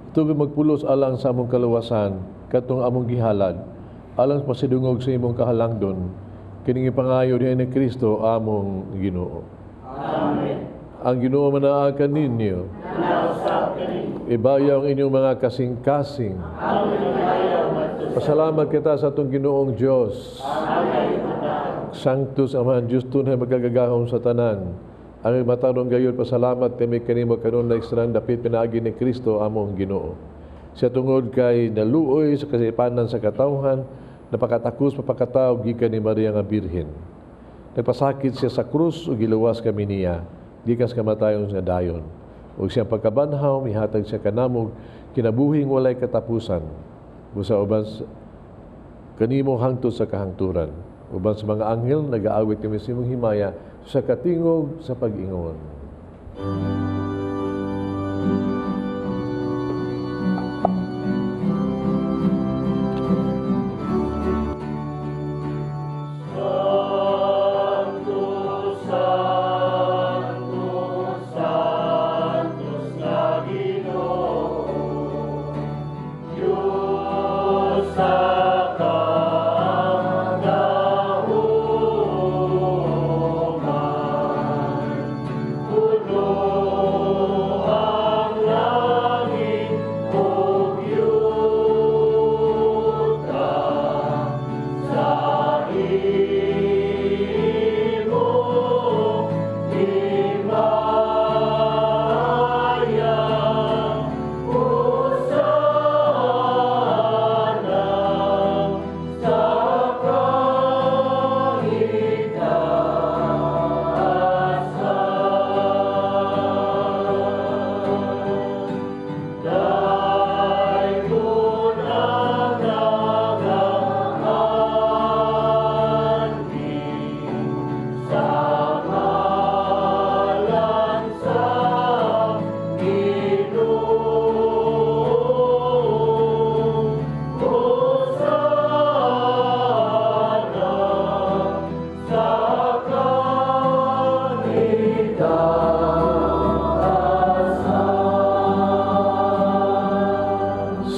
itubi magpulos alang sa among kaluwasan, katong among gihalad, alang sa pasidungog sa imong kahalangdon, kining ipangayo diha ni Kristo among Ginoo. Amen. Ang Ginoo manaa kaninyo. Ibayaw ang inyong mga kasing-kasing. Pasalamat kita sa atong Ginoong Dios. Sanctus Amahan Diyos tunay magagagahom sa tanan. Ang matarong gayon pasalamat kami kanimo kanunay sa dapit pinaagi ni Kristo among Ginoo. Siya tungod kay naluoy sa kasipanan sa katawhan, napakatakos mapakataw gikan ni Maria nga Birhen. Nagpasakit siya sa krus ug giluwas kami niya gikan sa kamatayon nga dayon. Ug siyang pagkabanhaw mihatag siya kanamog kinabuhing walay katapusan. Busa uban kanimo hangtod sa kahangturan. Uban sa mga anghel nagaawit kami sa imong himaya sa katingog sa pag-ingon.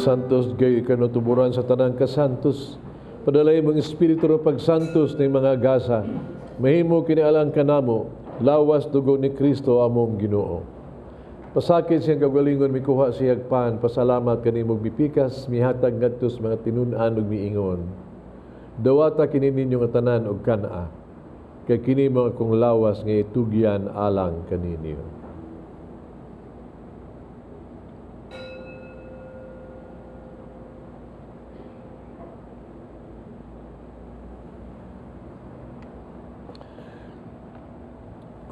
Santos gay kanutuburan sa tanang kasantos. Padalay mong espiritu ro pagsantos ni mga gasa. Mahimo kini alang kanamo, lawas dugo ni Kristo among Ginoo. Pasakit siyang kagalingon mikuha siyag pan, pasalamat kanimo mipikas, mihatag ngadto sa mga tinun-an ug miingon. Dawata kini ninyo nga tanan og kan-a, kay kini mo akong lawas nga itugyan alang kaninyo.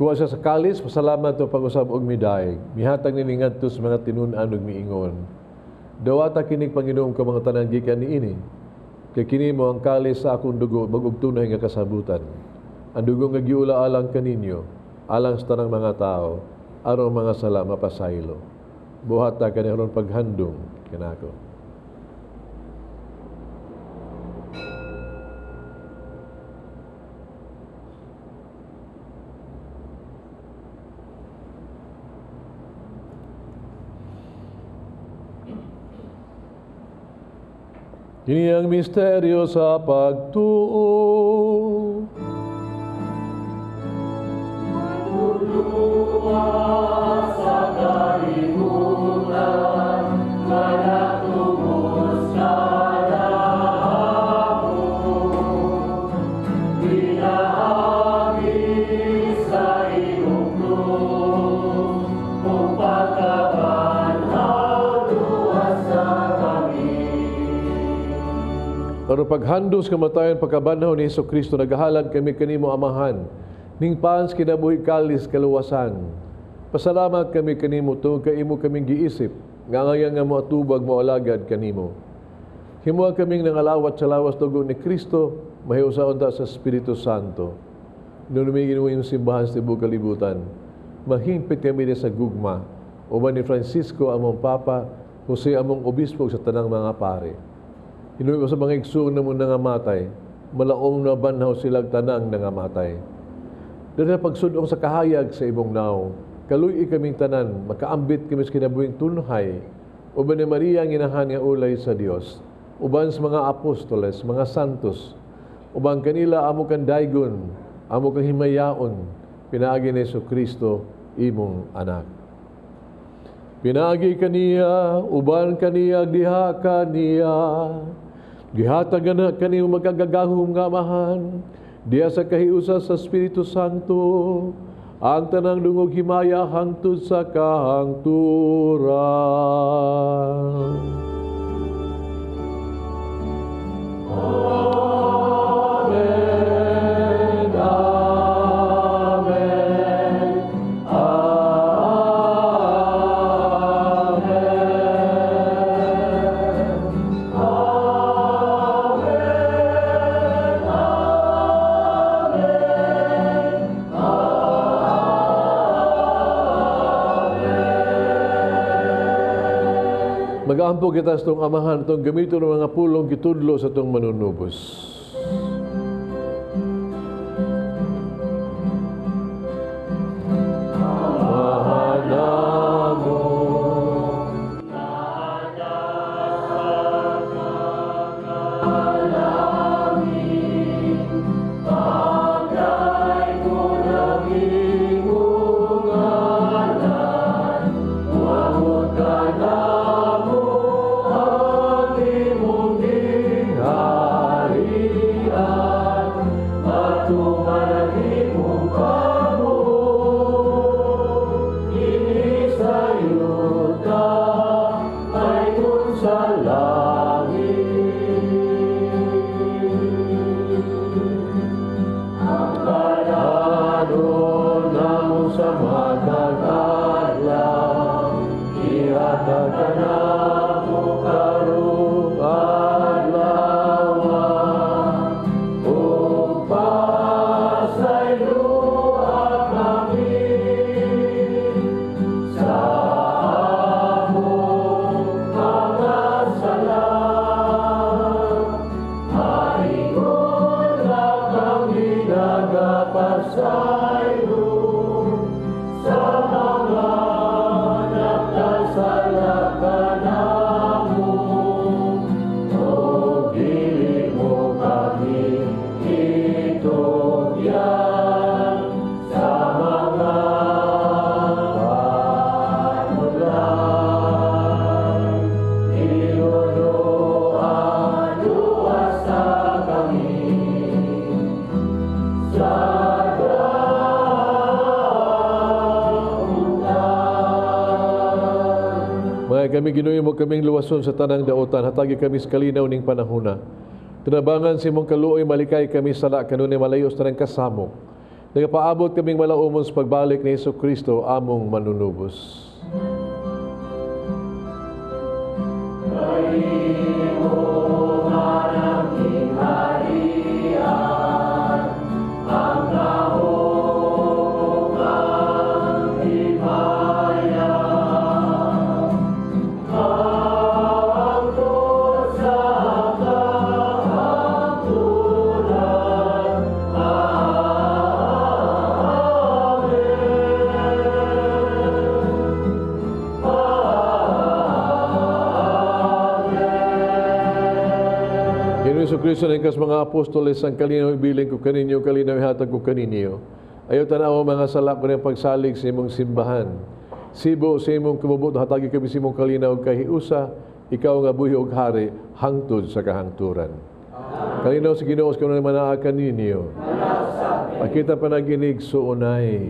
Kuha siya sa kalis, pasalamat o pag-usab og midaig. Mihatag nini ngadto sa mga tinun-an ug miingon. Dawata kinig Panginoon ka mga tanan gikan niini. Kay kini mo ang kalis sa akong dugo bag-ug tunay nga kasabutan. Ang dugo nga giula alang kaninyo, alang sa tanang mga tao, aron mga sala mapasaylo. Buhata kani aron paghandom kanako. Kini ang misteryo sa pagtuo. Aron paghandos kamatayon pagkabanhaw ni Hesus Kristo, nagahalad kami kanimo Amahan, ning paans kinabuhi kalis kaluwasan. Pasalamat kami kanimo tungod kay imo kaming giisip, nga ngayon nga moatubag moalagad kanimo. Himoa kaming nangalawat sa lawas dugo ni Kristo, mahiusaon ta sa Espiritu Santo. Hinumdumi mo imong simbahan sa tibuok kalibutan. Mahingpit kami sa gugma. Uban ni Francisco among Papa, Jose among Obispo sa tanang mga pare. Hinumdumi sa mga igsoon namo nangamatay, malaom na banhaw silang tanang nangamatay. Dahil sa pagsudong sa kahayag sa imong nawong, kaluy-i kaming tanan, makaambit kami sa kinabuhing tunhay, uban ni Maria ang inahan nga ulay sa Dios, uban sa mga apostoles, mga santos, uban kanila amo kang daygon, amo kang himayaon, pinaagi ni Hesus Kristo, imong anak. Pinaagi kaniya, uban kaniya, diha kaniya, gihatagan na kanimo makagagahom nga Amahan, diha sa kahiusa sa Espiritu Santo, ang tanang dungog himaya hangtod sa kahangturan. Amen. Amen. Amen. Mag-aampo kita sa atong Amahan, atong gamiton ng mga pulong gitudlo sa atong manunubos. Amahan namo, sa langit. Ang padanon namo sa matag adlaw, ihatag kanamo karong adlaw, ug pasayloa kami sa among mga sala. Paingon nga kami nagapasaylo sa mga nagkasala kanamo. Ug dili mo kami itugyan sa mga panudlay. Ginoo, luwasa kami sa dautan. Mga kami Ginoo mo kaming luwason sa tanang dautan, hatagi kami sa kalinaw ning panahona. Tinabangan sa imong kaluoy, malikay kami sala kanunay malayo sa tanang kasamok. Nagapaabot kaming malaumon sa pagbalik ni Hesus Kristo among manunubos. Ginoong Hesus Kristo, nagkas mga apostoles, ang kalinaw ibilin ko kaninyo, kalinaw ihatag ko kaninyo. Ayaw tanaw mga sala ko ng pagsalig sa imong simbahan. Sibo sa imong kumubot, hatagi kami sa imong kalinaw kahiusa, ikaw nga buhi og hari, hangtod sa kahangturan. Kalinaw sa Ginoo sa kanunay manaa kaninyo. Pakita panaginig suunay.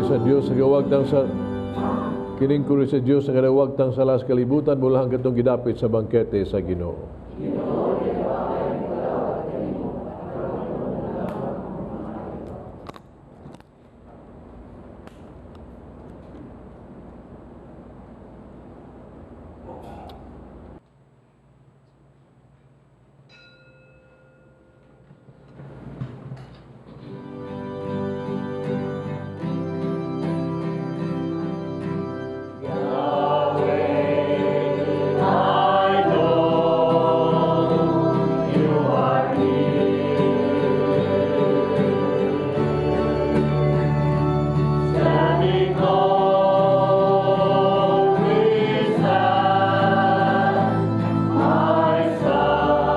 sa Dios sa gawagtang sa kining kordero sa Dios nga nagawagtang sala sa kalibutan, bulahan katong gidapit sa bangkete sa Ginoo. Standing always at my side.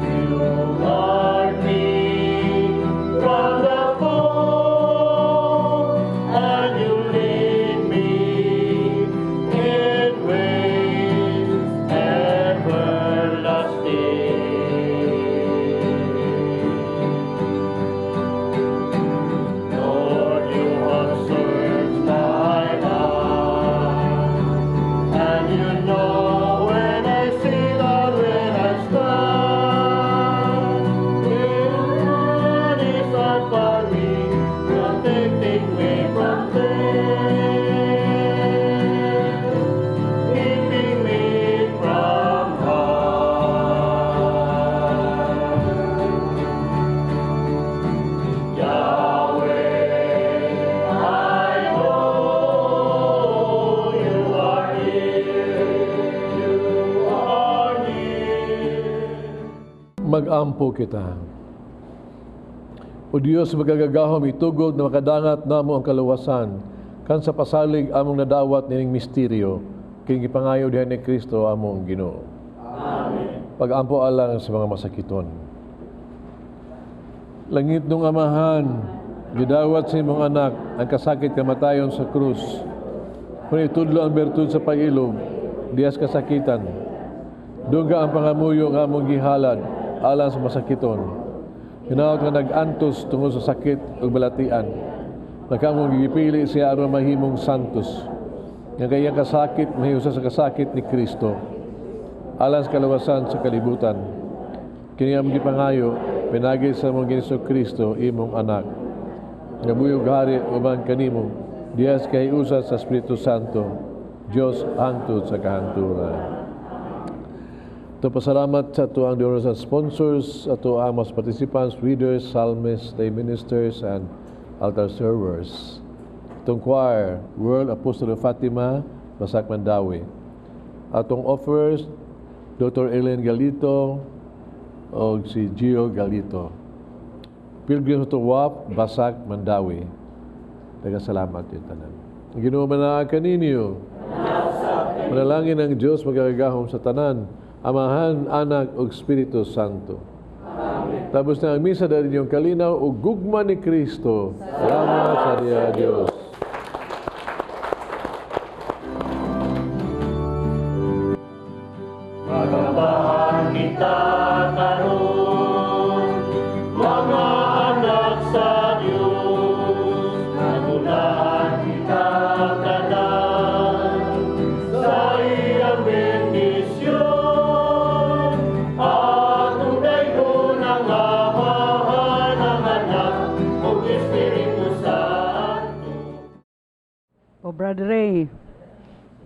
You guard me from the foe, and you lead me in ways everlasting. Lord, you have searched my heart, and you know when I sit or when I stand. Your hand is upon me, protecting me from death, keeping me from harm. Yahweh, I know you are here, you are near. Mag-ampo kita. O Diyos, makagagahom, itugot na makadangat namo ang kaluwasan, kan sa pasalig among nadawat nining misteryo, kini gipangayo diha ni Kristo among Ginoo. Amen. Pag-ampo alang sa mga masakiton. Langitnong Amahan, gidawat sa imong anak ang kasakit kamatayon sa krus. Kung itudlo ang bertud sa pag-ilob, dihas kasakitan. Dungga ang pangamuyo nga among gihalad alang sa masakiton. Hinaot nga nag-antos tungod sa sakit ug balatian. Nagkamong gipili siya aron mahimong santos. Nga kayang kasakit mahiusa sa kasakit ni Kristo. Alang sa kaluwasan sa kalibutan. Kini among gipangayo pinaagi sa among Ginoong Kristo, imong anak. Nga buhi ug hari uban kanimo dihas kahiusa sa Espiritu Santo, Dios hangtod sa kahangturan. Ito pasalamat sa atoang donors and sponsors, ato ang mga participants, readers, psalmists, lay ministers, and altar servers. Itong choir, World Apostle of Fatima, Basak Mandaue. Atong offerers, Dr. Ellen Galito o si Gio Galito. Pilgrims to WAP, Basak Mandaue. Daghang salamat yung tanan. Ginoo man kaninyo. Manalangin ang Diyos magagahom sa tanan, Amahan, Anak, ug Espiritu Santo. Amen. Tapos na ang misa dahil inyong kalinaw ug gugma ni Kristo. Salamat sa Diya Diyos. Magambahan kita karon, mga anak sa Dios, Nagunahan kita tanan sa iyang bendisyon. Atong daygon ang Amahan, ang Anak, ug Espiritu Santo. O Brother Ray,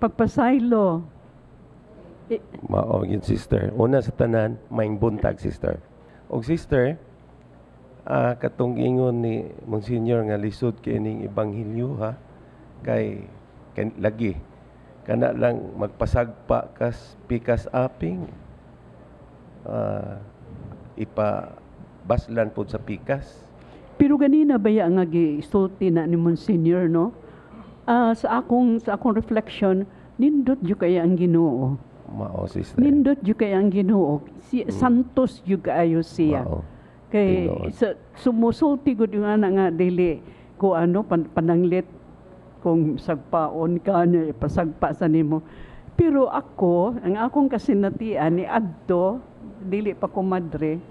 pagpasaylo. Mao gyud, sister. Una sa tanan, maayong buntag, sister. Og sister, katong ingon ni Monsignor nga lisod kay ning ebanghelyo ha, kay lagi kana lang magpasagpa kas pikas aping, ipa baslan pod sa pikas. Pero ganina baya nga gisulti na ni Monsignor, no? Sa akong reflection, nindot jud kaya ang Ginoo. Mao, sister. Nindot jud kaya ang Ginoo. Si Santos jud kaayo siya. Mao. Kay Tinuod. sa sumusulti gud yung ana nga dili ko ano pananglit kung sagpaon ka niya ipasagpa sa nimo. Pero ako, ang akong kasinatian ni adto dili pa ko madre.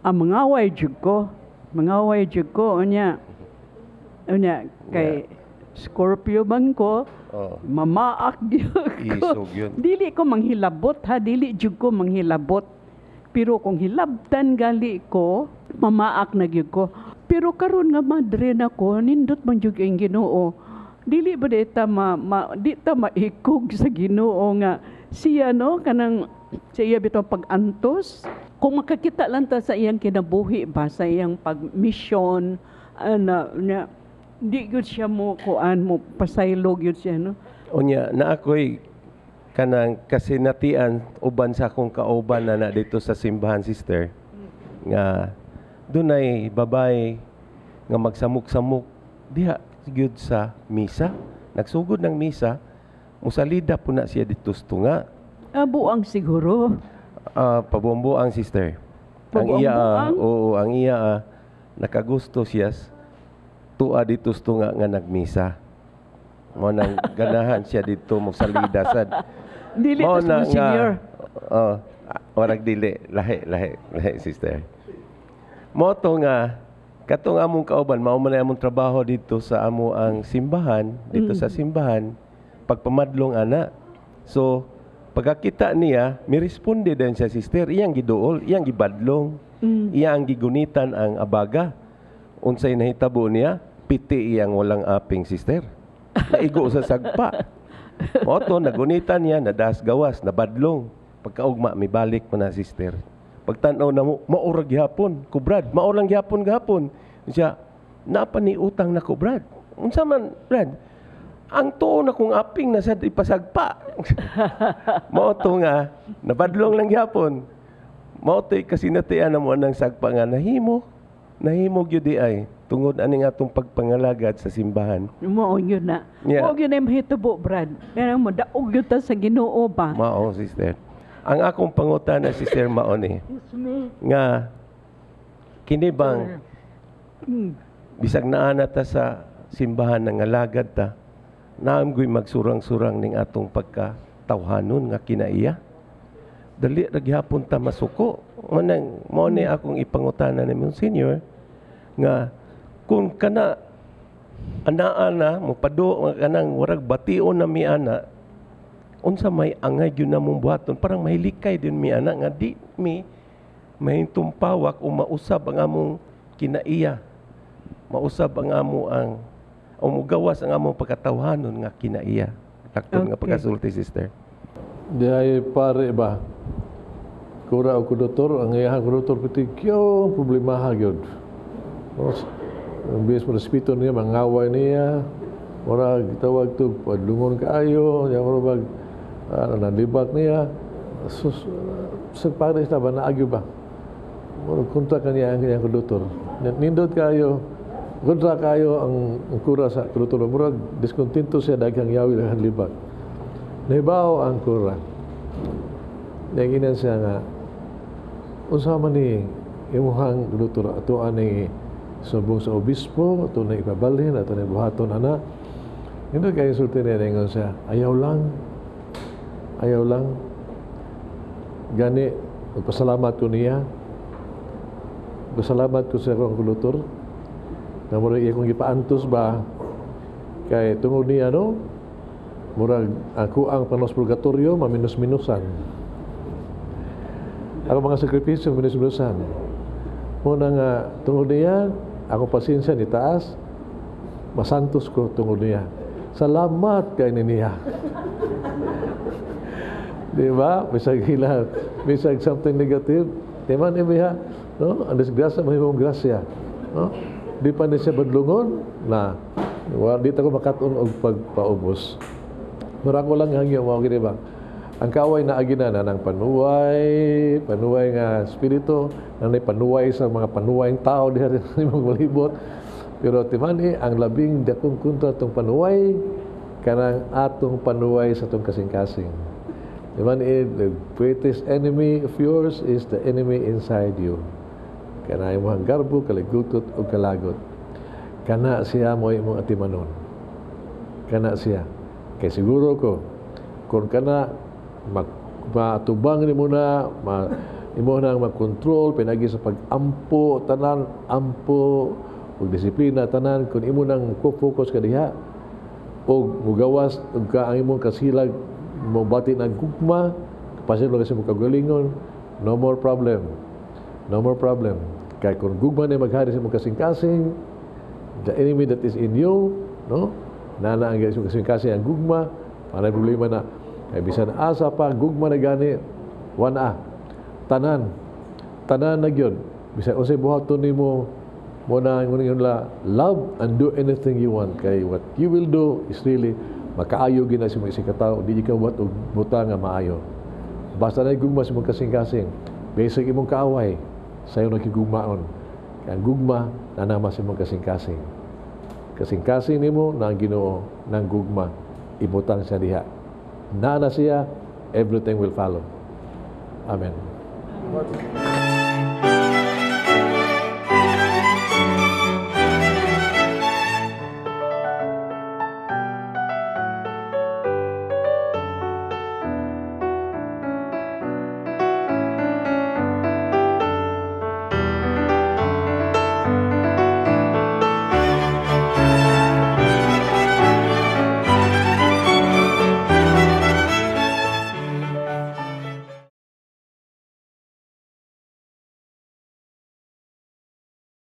Ang mangaway jud ko. Mangaway jud ko unya. Unya kay Scorpio man ko, mamaak gyud ko. Isog yun. Dili ko manghilabot ha, dili jud ko manghilabot. Pero kung hilabtan gali ko, mamaak na gyud ko. Pero karon nga madre na ko, nindot man jud ang Ginoo. Dili ba di ta ma, ma di ta maikog sa Ginoo nga siya, no, kanang sa iya bitaw pag-antos? Kung makakita lang ta sa iyang kinabuhi ba, sa iyang pag-mission ana nya, di gyud siya mo kuan, mo pasaylo gyud siya, no. Unya, na ako'y kanang kasinatian uban sa akong kauban na dito sa simbahan, sister, nga dunay babae nga magsamok-samok diha gyud sa misa. Nagsugod ng misa, musalida po na siya dito sa tunga. Ah, buang siguro. Ah, pabuang-buang, sister. Ang iya, Pabuang-buang? Oo, ang iya, nakagusto siya tua dito sa tunga nga nagmisa. Mo nang ganahan siya dito mosalida sad. Dili Mao tas na nga, Monsignor. Oh, warag dili, lahi, lahi, lahi, sister. Mo to nga katong among kauban, mao man ay among trabaho dito sa amo ang simbahan, dito sa simbahan, pagpamadlong ana. So, pagkakita niya, miresponde din siya, sister, iyang giduol, iyang gibadlong, iyang gigunitan ang abaga. Unsay nahitabo niya, piti iyang walang aping, sister. Naigo sa sagpa. Mao to, nagunitan niya, nadas gawas, nabadlong. Pagkaugma, mibalik mo na, sister. Pagtanaw na mo, maurag gihapon, ko, Brad, maurang gihapon gihapon. Siya, napa ni utang na ko, Brad. Unsa man, Brad? Ang tuo na kong aping na sad ipasagpa. Mao to nga, nabadlong lang gihapon. Mao to'y kasinatian na mo ng sagpa nga nahimo. Nahimo gyud di ay tungod ani nga atong pagpangalagad sa simbahan. Mao yun na. Mao yun na mahitabo, Brad. Pero mo daog yun ta sa Ginoo ba? Mao, sister. Ang akong pangutana, sister, mao ni nga kini bang bisag naa na ta sa simbahan nga ngalagad ta, naam guy magsurang-surang ning atong pagka tawhanon nga kinaiya? Dali ra gihapon ta masuko. Manang mao ni akong ipangutana ni Monsignor nga kung kana anaa na mopado nga kanang warag bation na mi ana, unsa may angay gyud namong buhaton parang mahilikay din mi ana nga di mi mahitumpawak o mausab ang among kinaiya, mausab ang amo ang o mugawas ang among pagkatawhanon nga kinaiya? Lakton nga pagkasulti, sister. Di ay pare ba? Kura o konduktor, ang iyahang konduktor piti kyo problemaha gyud. No, ang bilis mo respeto niya, mangaway niya, murag tawag to padlungon kaayo, niya murag bag ano, nalibak niya. Sus, sa pare sa ba naagyo ba? Murag kontra kaniya ang kanyang konduktor. Nindot kayo, kontra kayo ang kura sa konduktor. Murag diskontento siya, daghang yawi, daghang libak. Nahibaw ang kura. Naginan siya nga, unsa man ni imuhang konduktor, ato ani subong sa obispo, ato na ipabalhin, ato na buhaton ana. Hindi kayo sulti niya, ningon siya, ayaw lang, ayaw lang. Gani, magpasalamat ko niya. Magpasalamat ko sa akong konduktor. Na murag iya kong gipaantos ba, kay tungod niya, no, murag ako ang panos purgatorio, maminus-minusan. Ako mga sakripisyo, minus-minusan. Muna nga, tungod niya, ako pasensya ni taas, masantos ko tungod niya. Salamat kay niya. Di ba? Bisag hila, bisag something negative. Di man ibiha, no? Ang disgrasya, mahimong grasya. No? Di pa ni siya badlungon, na wa di ta ko makat-on og pagpaubos. Murag ko lang hangyo mo gini ba? Ang kaaway na agi na ng panuway, panuway nga espiritu, nanay panuway sa mga panuway tao diha sa imong malibot. Pero timani ang labing dakong kontra tong panuway kanang atong panuway sa atong kasing-kasing. Timani, the greatest enemy of yours is the enemy inside you. Kana imong garbo, kaligutot o kalagot. Kana siya mo imong atimanon. Kana siya. Kay siguro ko, kung kana matubang ni mo na, Imo nang makontrol pinagi sa pag-ampo, tanan ampo ug disiplina tanan. Kung imo nang focus ka diha og mugawas ug ka ang imong kasilag mo bati ng gugma, pasaylo kasi mo kagalingon, no more problem, no more problem. Kay kung gugma na maghari sa imong kasing-kasing, the enemy that is in you, no, nana ang imong kasing-kasing ang gugma, para problema na kay bisan asa pa gugma na gani wana tanan tanan na gyud. Bisan unsay buhaton nimo mo na ingon la, love and do anything you want, kay what you will do is really makaayo gina sa imong isig ka tawo. Di ka buhat og butang nga maayo basta na gugma sa imong kasing-kasing. Basic imong kaaway sayo nakigugmaon, kay ang gugma nanama sa imong kasing-kasing. Kasing-kasing nimo na ang Ginoo ng gugma, ibutang siya diha, naa na siya, everything will follow. Amen. Amen.